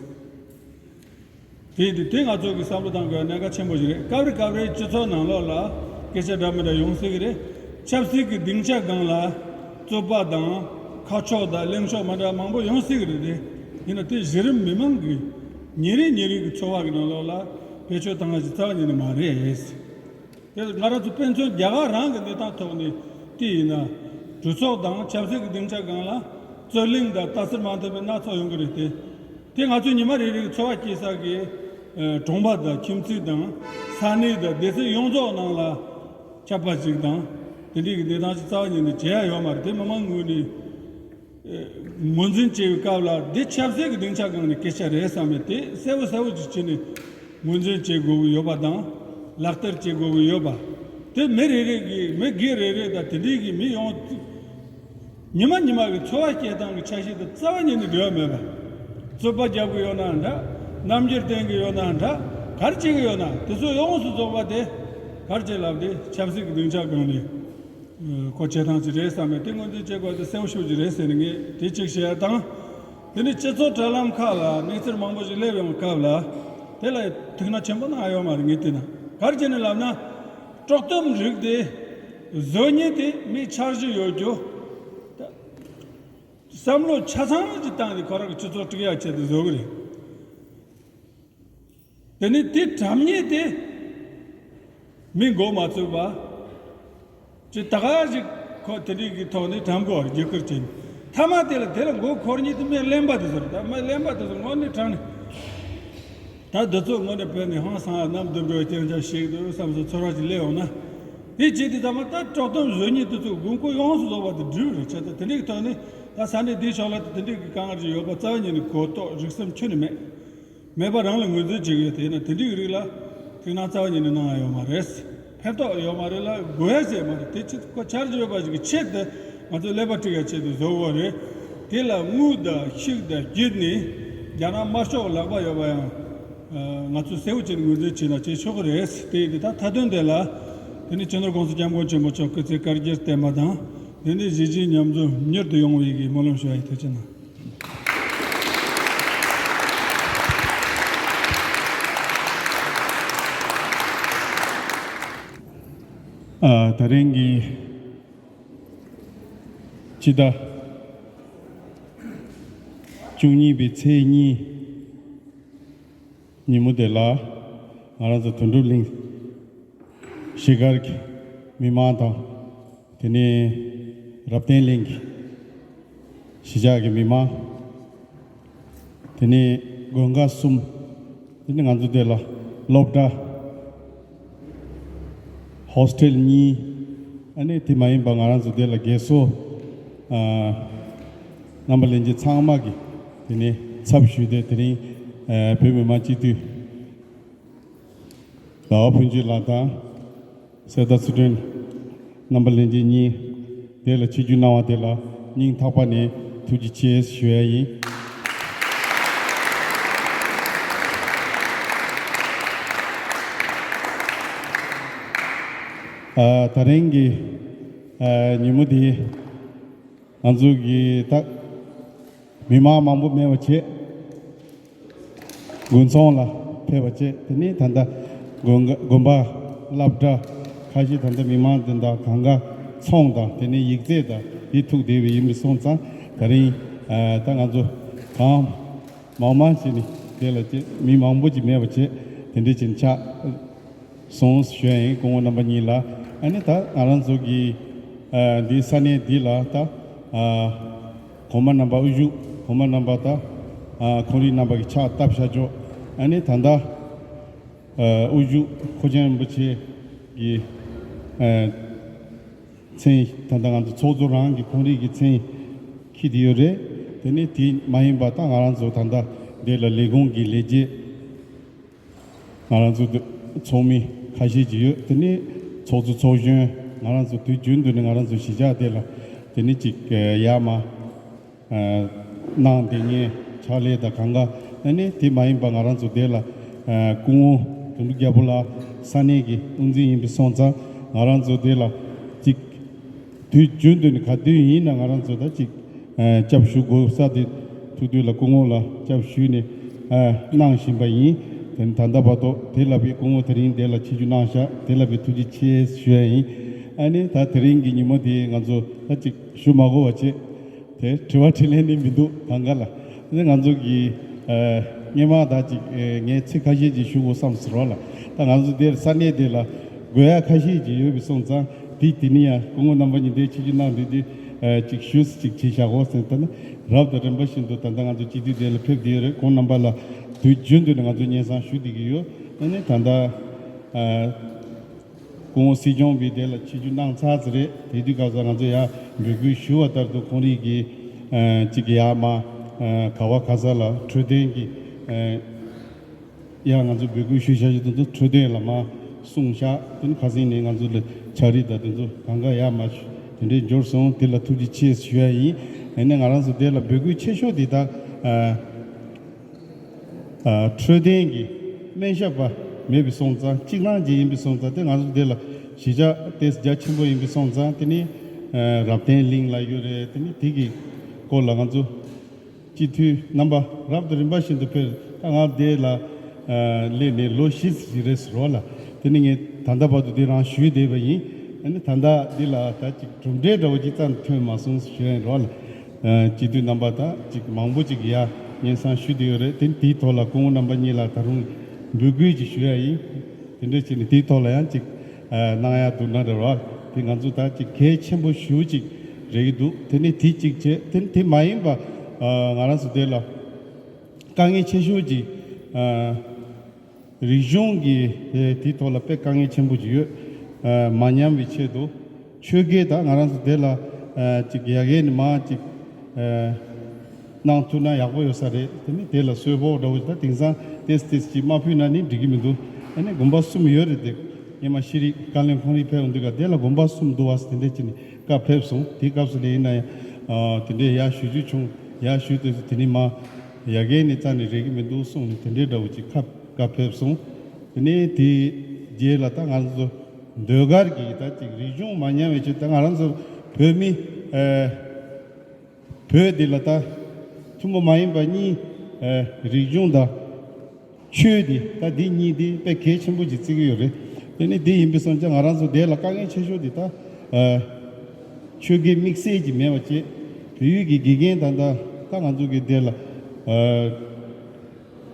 དེ་དེ་དེ་ང་ཚོ་གི་བསམ་བློ་གཏང་དགོས་གནད་འགག་ཆེན་པོ་ཞིག་རེད། སྐབས་རེ་སྐབས་རེ་སྤྱི་ཚོགས་ནང་ལོགས་ལ་སྐད་ཆ་འདྲ་མི་འདྲ་ཡོང་སྲིད་ཀྱི་རེད། ཆབ་སྲིད་ཀྱི་སྡིངས་ཆ་སྒང་ལ་རྩོད་པ་དང་ཁ་ཕྱོགས་དང་གླེང་ཕྱོགས་མི་འདྲ་མང་པོ་ཡོང་སྲིད་ཀྱི་རེད་དེ། ཡིན་ན་དེ་གཞི་རིམ་མི་མང་གི་ཉིན་རེ་ཉིན་རེ་གི་འཚོ་བ་གི་ནང་ལོགས་ལ་བེད་སྤྱོད་བཏང་ཡ་ཞིག་རྩ་བ་ཉིད་ནས་མ་རེད། དེ་ང་རང་ཚོ་དཔེ་མཚོན་རྒྱ་གར་རང་གི་གནས་སྟངས་ཐོག་ནས་བལྟས་ཡིན་ན། གྲོས་ཚོགས་དང་ཆབ་སྲིད་ཀྱི་སྡིངས་ཆ་སྒང་ལ་རྩོད་གླེང་དང་ལྟ་ཚུལ་མ་མཐུན་པའི་སྣ་ཚོགས་ཡོང་གི་རེད་དེ། དེ་ང་ཚོ་ཉི་མ་རེ་རེ་གི་འཚོ་བ་སྐྱེལ་ས་གི་ཨ་གྲོང་པ་དང་ཁྱིམ་མཚེས་དང་ས་གནས་དང་སྡེ་ཚན་ཡོངས་རྫོགས་ནང་ལ་ཁྱབ་པ་ཞིག་དང་། དེ་འདྲའི་གི་གནས་སྟངས་ཤིག་རྩ་བ་ཉིད་ནས་བྱེད་ཡ་ཡོད་མ་རེད། དེ་མི་མང་ངོས་ནས། ངོས་འཛིན་བྱེད་པའི་སྐབས་ལ་འདི་ཆབ་སྲིད་ཀྱི་སྡིངས་ཆ་སྒང་ནས་སྐད་ཆ་རེད་བསམ་པའི་དེ་གསལ་པོ་གསལ་པོ་ཅིག་བྱས་ནས་ངོས་འཛིན་བྱེད་དགོས་ཀྱི་ཡོད་པ་དང་། ལག་བསྟར་བྱེད་དགོས་ཀྱི་ཡོད་པ། དེ་མི་རེ་རེ་གིས་མི་སྒེར་རེ་རེ་དང་དེ་འདྲའི་གི་མི་ཡོངས་ཉི་མ་ཉི་མ་གི་འཚོ་བ་སྐྱེལ་སྟངས་ཀྱི་འཆར་གཞི་དང་རྩ་བ་ཉིད་ནས་འབྲེལ་བ་མེད་པ། རྩོད་པ་རྒྱག་གི་ཡོད་ན་འདྲ། རྣམ་འགྱུར་བསྟན་གི་ཡོད་ན་འདྲ། ག་རེ་བྱེད་གི་ཡོད་ན་དེ་ཚོ་ཡོངས་སུ་རྫོགས་པ་དེ་ག་རེ་བྱེད་ལབ་དེ་ཆབ་སྲིད་ཀྱི་སྡིངས་ཆ་སྒང་ནས། ཁོ་བྱེད་སྟངས་ཅིག་རེད་བསམ་པས་དེ་ངོས་འཛིན་བྱེད་དགོས་དེ་གསལ་པོ་ཞེ་པོ་ཅིག་རེད་ཟེར་ནས་ངས་དེ་གཅིག་བཤད་ཡ་དང་། དེ་ནས་སྤྱི་ཚོགས་དྲ་ལམ་ཁག་ལ་གནས་ཚུལ་མང་པོ་ཞིག་སླེབས་ཡོང་སྐབས་ལ། དེ་ལ་ཐུགས་སྣང་ཆེན་པོ་གནང་ཡོད་མ་རེད། ངས་བལྟས་ན། ག་རེ་བྱས་ནས་ལབ་ན། དཀྲོག་གཏམ་རིགས་དེ་བཟོ་མཁན་དེ་མི་འཆར་གཞི་ཡོད་རྒྱུ། བསམ་བློ་ཆ་ཚང་ཅིག་བཏང་སྟེ་ཁོ་རང་གི་སྤྱི་ཚོགས་སྒྲིག་ཡག་ཆེད་དུ་བཟོ་གི་རེད། དེ་ནས་དེ་དྲ་མཉེས་དེ་མི་མགོ་མ་ཚོས་པ། ཅི་ད་ག་ཞིག་ཁོ་དེ་འདྲའི་གི་ཐོག་ནས་དྲ་མགོ་བརྒྱུད་བསྐུར་བྱས་ནས། མཐའ་མ་དེ་ལ་དེ་ལ་མགོ་འཁོར་མཁན་དེ་མི་གླེན་པ་དེ་ཚོ་རེད། ད་མི་གླེན་པ་དེ་ཚོ་དངོས་གནས་དྲང་གནས། ད་འདི་ཚོ་དངོས་གནས་བོད་ནས་ཧང་སང་ང་གནམ་བདེ་འགྲོ་བའི་སྐྱོན་ཆ་ཞིག་འདུག་བསམ་སོང་། ཚོར་བ་ཅིག་སླེབས་ཡོང་ན། དེ་བྱས་དུས་ཚང་མ་ད་དཀྲོག་གཏམ་བཟོ་མཁན་དེ་ཚོ་དགོས་མཁོ་ཡོངས་སུ་རྫོགས་པ་དེ་འགྲུབ་རེད། བྱས་ཙང་དེ་འདྲའི་གི་ཐོག་ནས་ད་ས་གནས་འདིའི་ཕྱོགས་ལ་དེ་འདྲའི་གི་དཀའ་ངལ་ཅིག་ཡོད་པ་རྩ་བ་ཉིད་ནས་གོ་རྟོགས་རིག་བསམ་ཁྱོན་ནས་མེད། མེད་པ་རང་ལ་ངོས་འཛིན་བྱེད་ཀྱི་ཡོད། དེས་ན་དེ་འདྲའི་རིགས་ལ་ཐུགས་སྣང་རྩ་བ་ཉིད་ནས་གནང་ཡ་ཡོད་མ་རེད། ཕན་ཐོགས་ཡོད་མ་རེད་ལ་དགོས་ཡ་ཟེར་མ་རེད། དེ་ཆེད་ཁོ་འཆར་གཞི་ཡོད་པ་ཞིག་གི་ཆེད་དུ་ང་ཚོས་ཀླད་པ་དཀྲུག་ཡ་ཆེད་དུ་བཟོ་དགོས་རེད། དེ་ལ་དངུལ་དང་ཤུགས་དང་བརྒྱུད་ནས་རྒྱ་ནག་དམར་ཤོག་ལག་པ་ཡོད་པ་ཡང་ང་ཚོས་གསལ་བོ་བྱས་ནས་ངོས་འཛིན་བྱས་ན་བྱེད་ཆོག་གི་རེད། དེ་ཡིན་དུས་ད་མཐའ་དོན་དེ་ལ་དེ་ནི་སྤྱི་ནོར་༸གོང་ས་༸སྐྱབས་མགོན་ཆེན་པོ་མཆོག་སྐུ་ཚེ་བསྐལ་བརྒྱར་བརྟན་པ་དང་། དེ་ནི་གཞིས་བྱེས་མཉམ་འཛོམས་མྱུར་དུ་ཡོང་བའི་གི་སྨོན་ལམ་ཞུ་བ་ཡིན། ཐུགས་རྗེ་གནང་། ཨ། ད་རིང་གི་སྤྱི་ཟླ་བཅུ་གཉིས་པའི་ཚེས་གཉིས་ཉིན་མོ་དེ་ལ་ང་རང་ཚོ་དོན་གྲུབ་གླིང་གཞིས་སྒར་གྱི་མི་མང་དང་། དེ་ནས་རབ་བརྟན་གླིང་གི་གཞིས་ཆགས་ཀྱི་མི་མང་། དེ་ནས་དགོན་ཁག་གསུམ། དེ་ནས་ང་ཚོ་དེ་ལ་སློབ་གྲྭ་ཧོ་སི་ཊེལ་གཉིས། ཨ་ནི་དེ་མ་ཡིན་པ་ང་རང་ཚོ་དེ་ལ་རྒས་གསོ། ཨ། རྣམ་པ་ལྷན་རྒྱས་ཚང་མ་གིས་དེ་ནས་ཚབ་ཞུས་ཏེ་དེ་རིང་། ཨ། བོད་མི་མང་སྤྱི་འཐུས་ཟླ་བ་ཕུན་ཚོགས་ལགས་དང་། གསེར་རྟ་ཚུལ་ཁྲིམས། རྣམ་པ་ལྷན་རྒྱས་གཉིས་དེ་ལ་ཆིབས་བསྒྱུར་གནང་བ་དེ་ལ་སྙིང་ཐག་པ་ནས་ཐུགས་རྗེ་ཆེ་ཞུ་ཡ་ཡིན། ཨ། ད་རིང་གི་ཨ་ཉིན་མོ་འདི་ང་ཚོ་གི་ད་མི་མང་མང་པོ་མེད་པ་བྱས། དགོན་ཚང་ལ་ཕེབས་པ་བྱས། དེ་ནས་ད་ལྟ་དགོན་དགོན་པ། སློབ་གྲྭ་ཁ་ཤས། ད་ལྟ་མི་མང་དེ་འདྲ་གང་ག་ཚོང་དང་དེ་ནས་ཡིག་ཚད་དང་དེ་ཐུག་བསྡད་པ་ཡིན་པ་སོང་ཙང་། ད་རིང་ཨ་ད་ང་ཚོ་གང་མང་མང་བྱས་ནས་དེ་ལ་བྱས། མི་མང་པོ་ཅིག་མེད་པ་བྱས། དེ་འདྲ་བྱས་ནས་ཆགས་སོང་ཞུ་ཡ་ཡིན། སྐུ་ངོ་རྣམ་པ་གཉིས་ལ། ཨ་ནི་ད་ང་རང་ཚོ་གི་ཨ་འདི་ས་གནས་འདི་ལ་ད་ཨ་གོང་མ་རྣམ་པ། དབུ་བཞུགས་གོང་མ་རྣམ་པ་དང་། ཨ་ཁོང་རིགས་རྣམ་པ་གིས་ཕྱག་བཏབ་བཞག་ཆོག་ཨ་ནི་ད་ལྟ་ཨ་དབུ་བཞུགས་ཁོ་ཆེན་རིན་པོ་ཆེ་གི་ཨ་མཚན། ད་ལྟ་ང་ཚོ་ཚོགས་གཙོ་རང་གི་ཁོང་རིགས་ཀྱི་མཚན་འཁྱེར་ཏེ་ཡོད་རེད། དེ་ནས་དེ་མ་ཡིན་པ་ད་ང་རང་ཚོ་ད་ལྟ་འདི་ལ་ལས་ཁུངས་ཀྱི་ལས་བྱེད། ང་རང་ཚོ་ཚོགས་མི་ཁ་ཤས་ཅིག་ཡོད། དེ་ནས་ཚོགས་གཙོ་ཚོགས་གཞོན། ང་རང་ཚོ་དུས་རྒྱུན་དུ་ནས་ང་རང་ཚོ་གཞིས་ཆགས་དེ་ལ་དེ་ནས་ཅིག་ཡར་མར་གནང་བསྡད་མཁན་ཕྱག་ལས་དང་གང་ག། ཨ་ནི་དེ་མ་ཡིན་པ་ང་རང་ཚོ་དེ་ལ་སྐུ་ངོ་དོན་གྲུབ་རྒྱལ་པོ་ལགས་ས་གནས་ཀྱི་དབུ་འཛིན་ཡིན་པ་སོང་ཙང་། ང་རང་ཚོ་དེ་ལ་ཅིག་དུས་རྒྱུན་དུ་ནི་ག་དུས་ཡིན་ན་ང་རང་ཚོ་ད་ཅིག་ཨ་སྐྱབས་ཞུ་དགོས་ས་དེ་ཐུག་དུས་ལ་སྐུ་ངོ་ལ་སྐྱབས་ཞུས་ནས་ཨ་གནང་བཞིན་པ་ཡིན། དེ་ནི་ད་ལྟ་བར་དུ་དེ་ལ་བའི་སྐུ་ངོ་དེ་རིང་དེ་ལ་ཆིབས་བསྒྱུར་གནང་བཞག་དེ་ལ་བའི་ཐུགས་རྗེ་ཆེ་ཞུ་ཡ་ཡིན། ཨ་ནི་ད་དེ་རིང་གི་ཉིན་མོ་དེ་ང་ཚོ་ད་ཅིག་ཞུ་མ་དགོས་པ་བྱས། དེ་དྲི་བ་དྲིས་ལན་ནི་མི་འདུག་གང་ག་ལ། ནི་ང་ཚོ་གི་ཨ་སྔོན་མ་ད་ཅིག་ཨ་ངས་ཚིག་ཁ་ཤས་ཅིག་ཞུ་དགོས་བསམ་ཟེར་བ་ལ། ད་ང་ཚོ་དེར་ས་གནས་དེ་ལ་དགོས་ཡ་ཁ་ཤས་ཅིག་ཡོད་པའི་སོང་ཙང་། དེ་དེ་ནི་ཡང་སྐུ་ངོ་རྣམ་པ་གཉིས་དེ་ཆིབས་བསྒྱུར་གནང་དེ་དེ་ཨ་ཅིག་ཞུས་ཅིག་བྱས་བཞག་གོ་ཟེར། ད་ནི་རབ་དང་རིམ་པ་བཞིན་དུ་ད་ལྟ་ང་ཚོ་སྤྱི་འཐུས་དེ་ལ་ཕེབས་བསྡད་ཡོད་རེད། ཁོང་རྣམ་པ་ལ་དུས་རྒྱུན་དུ་ནི་ང་ཚོ་སྙན་སེང་ཞུ་བསྡད་ཀྱི་ཡོད། ཨ་ནི་ད་ལྟ་ཨ་སྐུ་ངོ་སྲིད་སྐྱོང་བའི་དེ་ལ་ཆིབས་བསྒྱུར་གནང་ཚར་ཙམ་རེད། དེ་དུས་སྐབས་སུ་ང་ཚོ་ཡར་འབོད་སྐུལ་ཞུ་བ་ལྟར་དུ་ཁོང་རིགས་ཀྱིས་ཨ་ཅིག་ཡར་མར་ཨ་ག་བ་ག་ས་ལ་འཕྲོད་བསྟེན་གྱི་ཨ་ཡར་ང་ཚོ་འབོད་སྐུལ་ཞུས་བཞག་རྒྱུ་དེ་ཚོ་འཕྲོད་བསྟེན་ལ་མར་གསུངས་བཞག་དེ་ནི་ཁ་སང་ནས་ང་ཚོ་ལ་ཕྱག་བྲིས་དང་དེ་ཚོ་གང་ག་ཡར་མར་དེ་འདྲས་འབྱོར་སོང་། དེ་ལ་ཐུགས་རྗེ་ཆེ་ཞུ་ཡ་ཡིན། ཨ་ནི་ང་རང་ཚོ་དེ་ལ་འབོད་སྐུལ་ཆེ་ཤོས་དེ་ད་ཨ་ཨ་འཕྲོད་བསྟེན་གྱི་སྨན་ཞབས་པ་མེད་པའི་སོང་ཙང་། གཅིག་ནང་གཅིག་ཡིན་པའི་སོང་ཙང་། དེ་ང་ཚོ་དེ་ལ་གཞིས་ཆགས་ཏོག་ཙམ་རྒྱ་ཆེན་པོ་ཡིན་པའི་སོང་ཙང་། དེ་ནི་ཨ་རབ་བརྟན་གླིང་ལ་ཡོད་རེད། དེ་ནི་དེ་གི་སྐོར་ལ་ང་ཚོ་ སྤྱི་འཐུས་རྣམ་པ་རབ་དང་རིམ་པ་བཞིན་དུ་ཕེབས། ད་ང་འདི་ལ་ཨ་སླེབས་ནས་ལོ་བཞི་ཙམ་ཞིག་རེད་ཟེར་བ་ལ། དེ་ནི་ངས་ད་ལྟ་བར་དུ་འདི་རང་ཞུས་བསྡད་པ་ཡིན། ཨ་ནི་ད་ལྟ་འདི་ལ་ད་ཅིག་གྲུབ་འབྲས་འདྲ་བོ་ཅིག་རྩ་ནས་ཐོན་མ་སོང་ཟེར་ཞུ་ཡ་ཡིན་རོགས་ལ། ཨ་སྤྱི་འཐུས་རྣམ་པ་དང་ཅིག་མང་པོ་ཅིག་ཡ་སྙན་སེང་ཞུས་བསྡད་ཡོད་རེད། དེ་དེའི་ཐོག་ལ་སྐུ་ངོ་རྣམ་པ་གཉིས་ལ་ད་རུང་འབོད་སྐུལ་ཅིག་ཞུ་ཡ་ཡིན། དེ་འདྲ་བྱས་ནས་དེའི་ཐོག་ལ་ཡང་ཅིག་ཨ་གནང་ཡ་འདུག་ན་འདྲ་བ། དེ་ང་ཚོ་ད་ཅིག་གལ་ཆེན་པོ་ཞེ་པོ་ཅིག་རེད་ཀྱི་འདུག་དེ་ནས་དེ་གཅིག་བྱས། དེ་དེ་མ་ཡིན་པ་ཨ་ང་རང་ཚོ་དེ་ལ་དཀའ་ངལ་ཆེ་ཤོས་ཅིག་ཨ་རིག་གཞུང་གི་དེ་དེའི་ཐོག་ལ་དཔེ་དཀའ་ངལ་ཆེན་པོ་ཅིག་ཡོད། ཨ་མ་ཉམས་པའི་ཆེད་དུ། ཆོས་དགེ་དང་ང་རང་ཚོ་དེ་ལ་ཨ་ཅིག་ཡ་གི་ནས་མ་ཅིག་ཨ་གནང་ཐུབ་ན་ཡག་པོ་ཡོད་ས་རེད། དེ་ནི་དེ་ལ་གསོལ་ཕོགས་འདྲ་བོ་ད་དེང་སང་ཏེས་ཏེས་ཅིག་མ་ཕུལ་ན་ནི་འགྲིག་གི་མི་འདུག་ཨ་ནི་དགོན་པ་གསུམ་ཡོད་རེད་དེ། སྔོན་མ་ཤེས་རིག་བཀའ་བློན་ཁོང་རིག་ཕེབས་འོང་དུས་ག་དེ་ལ་དགོན་པ་གསུམ་འདུག་བ་དེ་འདྲས་ཅིག་ནི་བཀའ་ཕེབས་སོང་། དེའི་སྐབས་སུ་ལ་ཡིན་ན་ཡང་ཨ་དེ་འདྲས་ཡར་ཞུ་རྒྱུ་བྱུང་། ཡར་ཞུས་དུས་སུ་དེ་ནི་མ་ཡ་གི་ནས་རྩ་ནས་རེག་གི་མི་འདུག་གསུངས་ནས་དེ་འདྲས་འདྲ་བོ་ཅིག་ཁ་བཀའ་ཕེབས་སོང་། དེ་ནས་དེའི་རྗེས་ལ་ད་ང་ཚོ་ཟློས་གར་གྱི་ད་ཅིག་རིག་གཞུང་མ་ཉམས་པའི་ཆེད་ད་ང་རང་ཚོ་བོད་མི་ཨ་བོད་འདི་ལ་ད་ཐུན་མོང་མ་ཡིན་པ་གཉིས་ཨ་རིག་གཞུང་དང་ཆོས་འདི་ད་འདི་གཉིས་འདི་དཔེ་གལ་ཆེན་པོ་ཅིག་བརྩི་གི་ཡོད་རེད། དེ་ནི་འདི་ཡིན་པའི་སོང་ཙང་ང་རང་ཚོ་འདི་ལ་དཀའ་ངལ་ཆེ་ཤོས་འདི་ད་ཨ་ཆོས་དགེ་དམིགས་བསལ་གྱི་མེད་པ་བྱས། བོད་ཡིག་གི་དགེ་རྒན་ད་ད་ད་ང་ཚོ་གི་འདི་ལ་ཨ་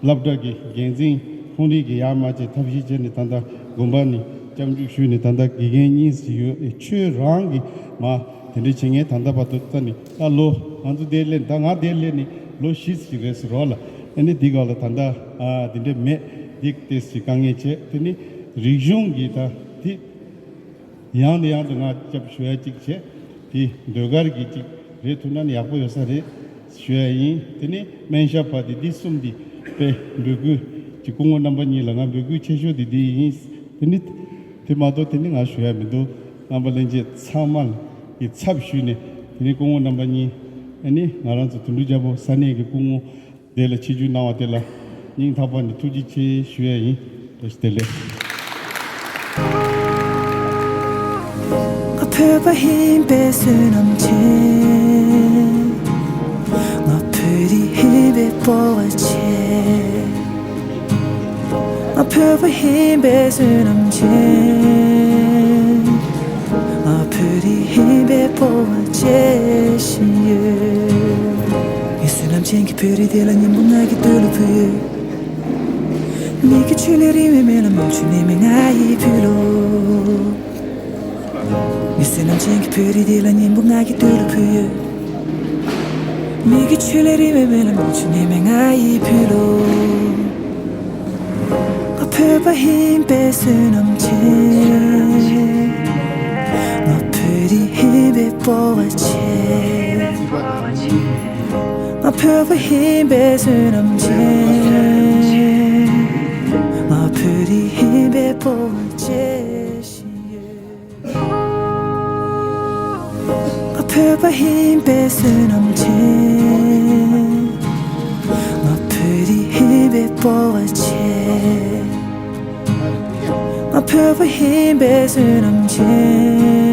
སློབ་གྲྭ་གི་འགན་འཛིན་ཁོང་རིག་གི་ཡར་མར་བྱས་ཐབས་ཤེས་བྱས་ནས་ད་ལྟ་དགོན་པ་ནས་སྐྱབས་འཇུག་ཞུས་ནས་ད་ལྟ་དགེ་རྒན་གཉིས་ཤིག་ཡོད། ཨེ་ཆོས་རང་གི་མ་དེ་འདྲ་བྱེད་མཁན་ད་ལྟ་བར་དུ་ད་ནི་ད་ལོ་ང་ཚོ་དེ་སླེབས་ད་ང་དེ་སླེབས་ནས་ལོ་བཞི་ཞིག་རེད་ཟེར་རོགས་ལ། ཨ་ནི་འདི་ག་ལ་ད་ལྟ་ཨ་དེ་འདྲ་མེད། འདི་ཏེས་ཞིག་དཀའ་ངལ་བྱས། དེ་ནི་རིག་གཞུང་གི་ད་དེ། ཡང་ནས་ཡང་དུ་ང་སྐྱབས་ཞུ་ཡ་གཅིག་བྱས། དེ་ཟློས་གར་གྱི་གཅིག་རེད་ཐུབ་ན་ནི་ཡག་པོ་ཡོད་ས་རེད་ཞུ་ཡ་ཡིན། དེ་ནི་སྨན་ཞབས་པ་དེ་འདི་གསུམ་འདི་དཔེ་འབོད་སྐུལ་གྱི་སྐུ་ངོ་རྣམ་པ་གཉིས་ལ་ང་འབོད་སྐུལ་ཆེ་ཤོས་དེ་འདི་ཡིན། དེ་ནི་དེ་མ་གཏོགས་དེ་ནི་ང་ཞུ་ཡ་མི་འདུག་རྣམ་པ་ལྷན་རྒྱས་ཚང་མ་ལ་གི་ཚབ་ཞུས་ནས། དེ་ནི་སྐུ་ངོ་རྣམ་པ་གཉིས་ཨ་ནི་ང་རང་ཚོ་དོན་གྲུབ་རྒྱལ་པོ་ས་གནས་ཀྱི་སྐུ་ངོ་དེ་ལ་ཆིབས་བསྒྱུར་གནང་བ་དེ་ལ་སྙིང་ཐག་པ་ནས་ཐུགས་རྗེ་ཆེ་ཞུ་ཡ་ཡིན། བཀྲ་ཤིས་བདེ་ལེགས། ང་བོད་པ་ཡིན་པའི་བསོད་ནམས་ཆེ། ང་བོད་རིགས་ཡིན་པའི་སྤོབས་པ་ཆེ། ང་བོད་པ་ཡིན་པའི་བསོད་ནམས་ཆེ། ང་བོད་རིགས་ཡིན་པའི་སྤོབས་པ་བྱེད་བཞིན་ཡོད། ངའི་བསོད་ནམས་ཅན་གྱི་བོད་རིགས་དེ་ལ་སྙིང་པོ་ང་གི་འདོད་ལ་ཕུལ་ཡོད། མིག་གི་ཆུ་ལས་རིང་བའི་མེ་ལ་མུ་ཆུ་ནས་མེ་ང་ཡི་ཕུལ་ལོ། ངའི་བསོད་ནམས་ཅན་གྱི་བོད་རིགས་དེ་ལ་སྙིང་པོ་ང་གི་འདོད་ལ་ཕུལ་ཡོད། མིག་གི་ཆུ་ལས་རིང་བའི་མེ་ལ་མུ་ཆུ་ནས་མེ་ང་ཡི་ཕུལ་ལོ། ང་བོད་པ་ཡིན་པའི་བསོད་ནམས་ཆེ། ང་བོད་རིགས་ཡིན་པའི་སྤོབས་པ་ཆེ། ང་བོད་པ་ཡིན་པའི་བསོད་ནམས་ཆེ། ང་བོད་རིགས་ཡིན་པའི་སྤོབས་པ་བྱེད་བཞིན་ཡོད། ང་བོད་པ་ཡིན་པའི་བསོད་ནམས་ཆེ། ང་བོད་རིགས་ཡིན་པའི་སྤོབས་པ་ཆེ། ང་བོད་པ་ཡིན་པའི་བསོད་ནམས་ཆེ།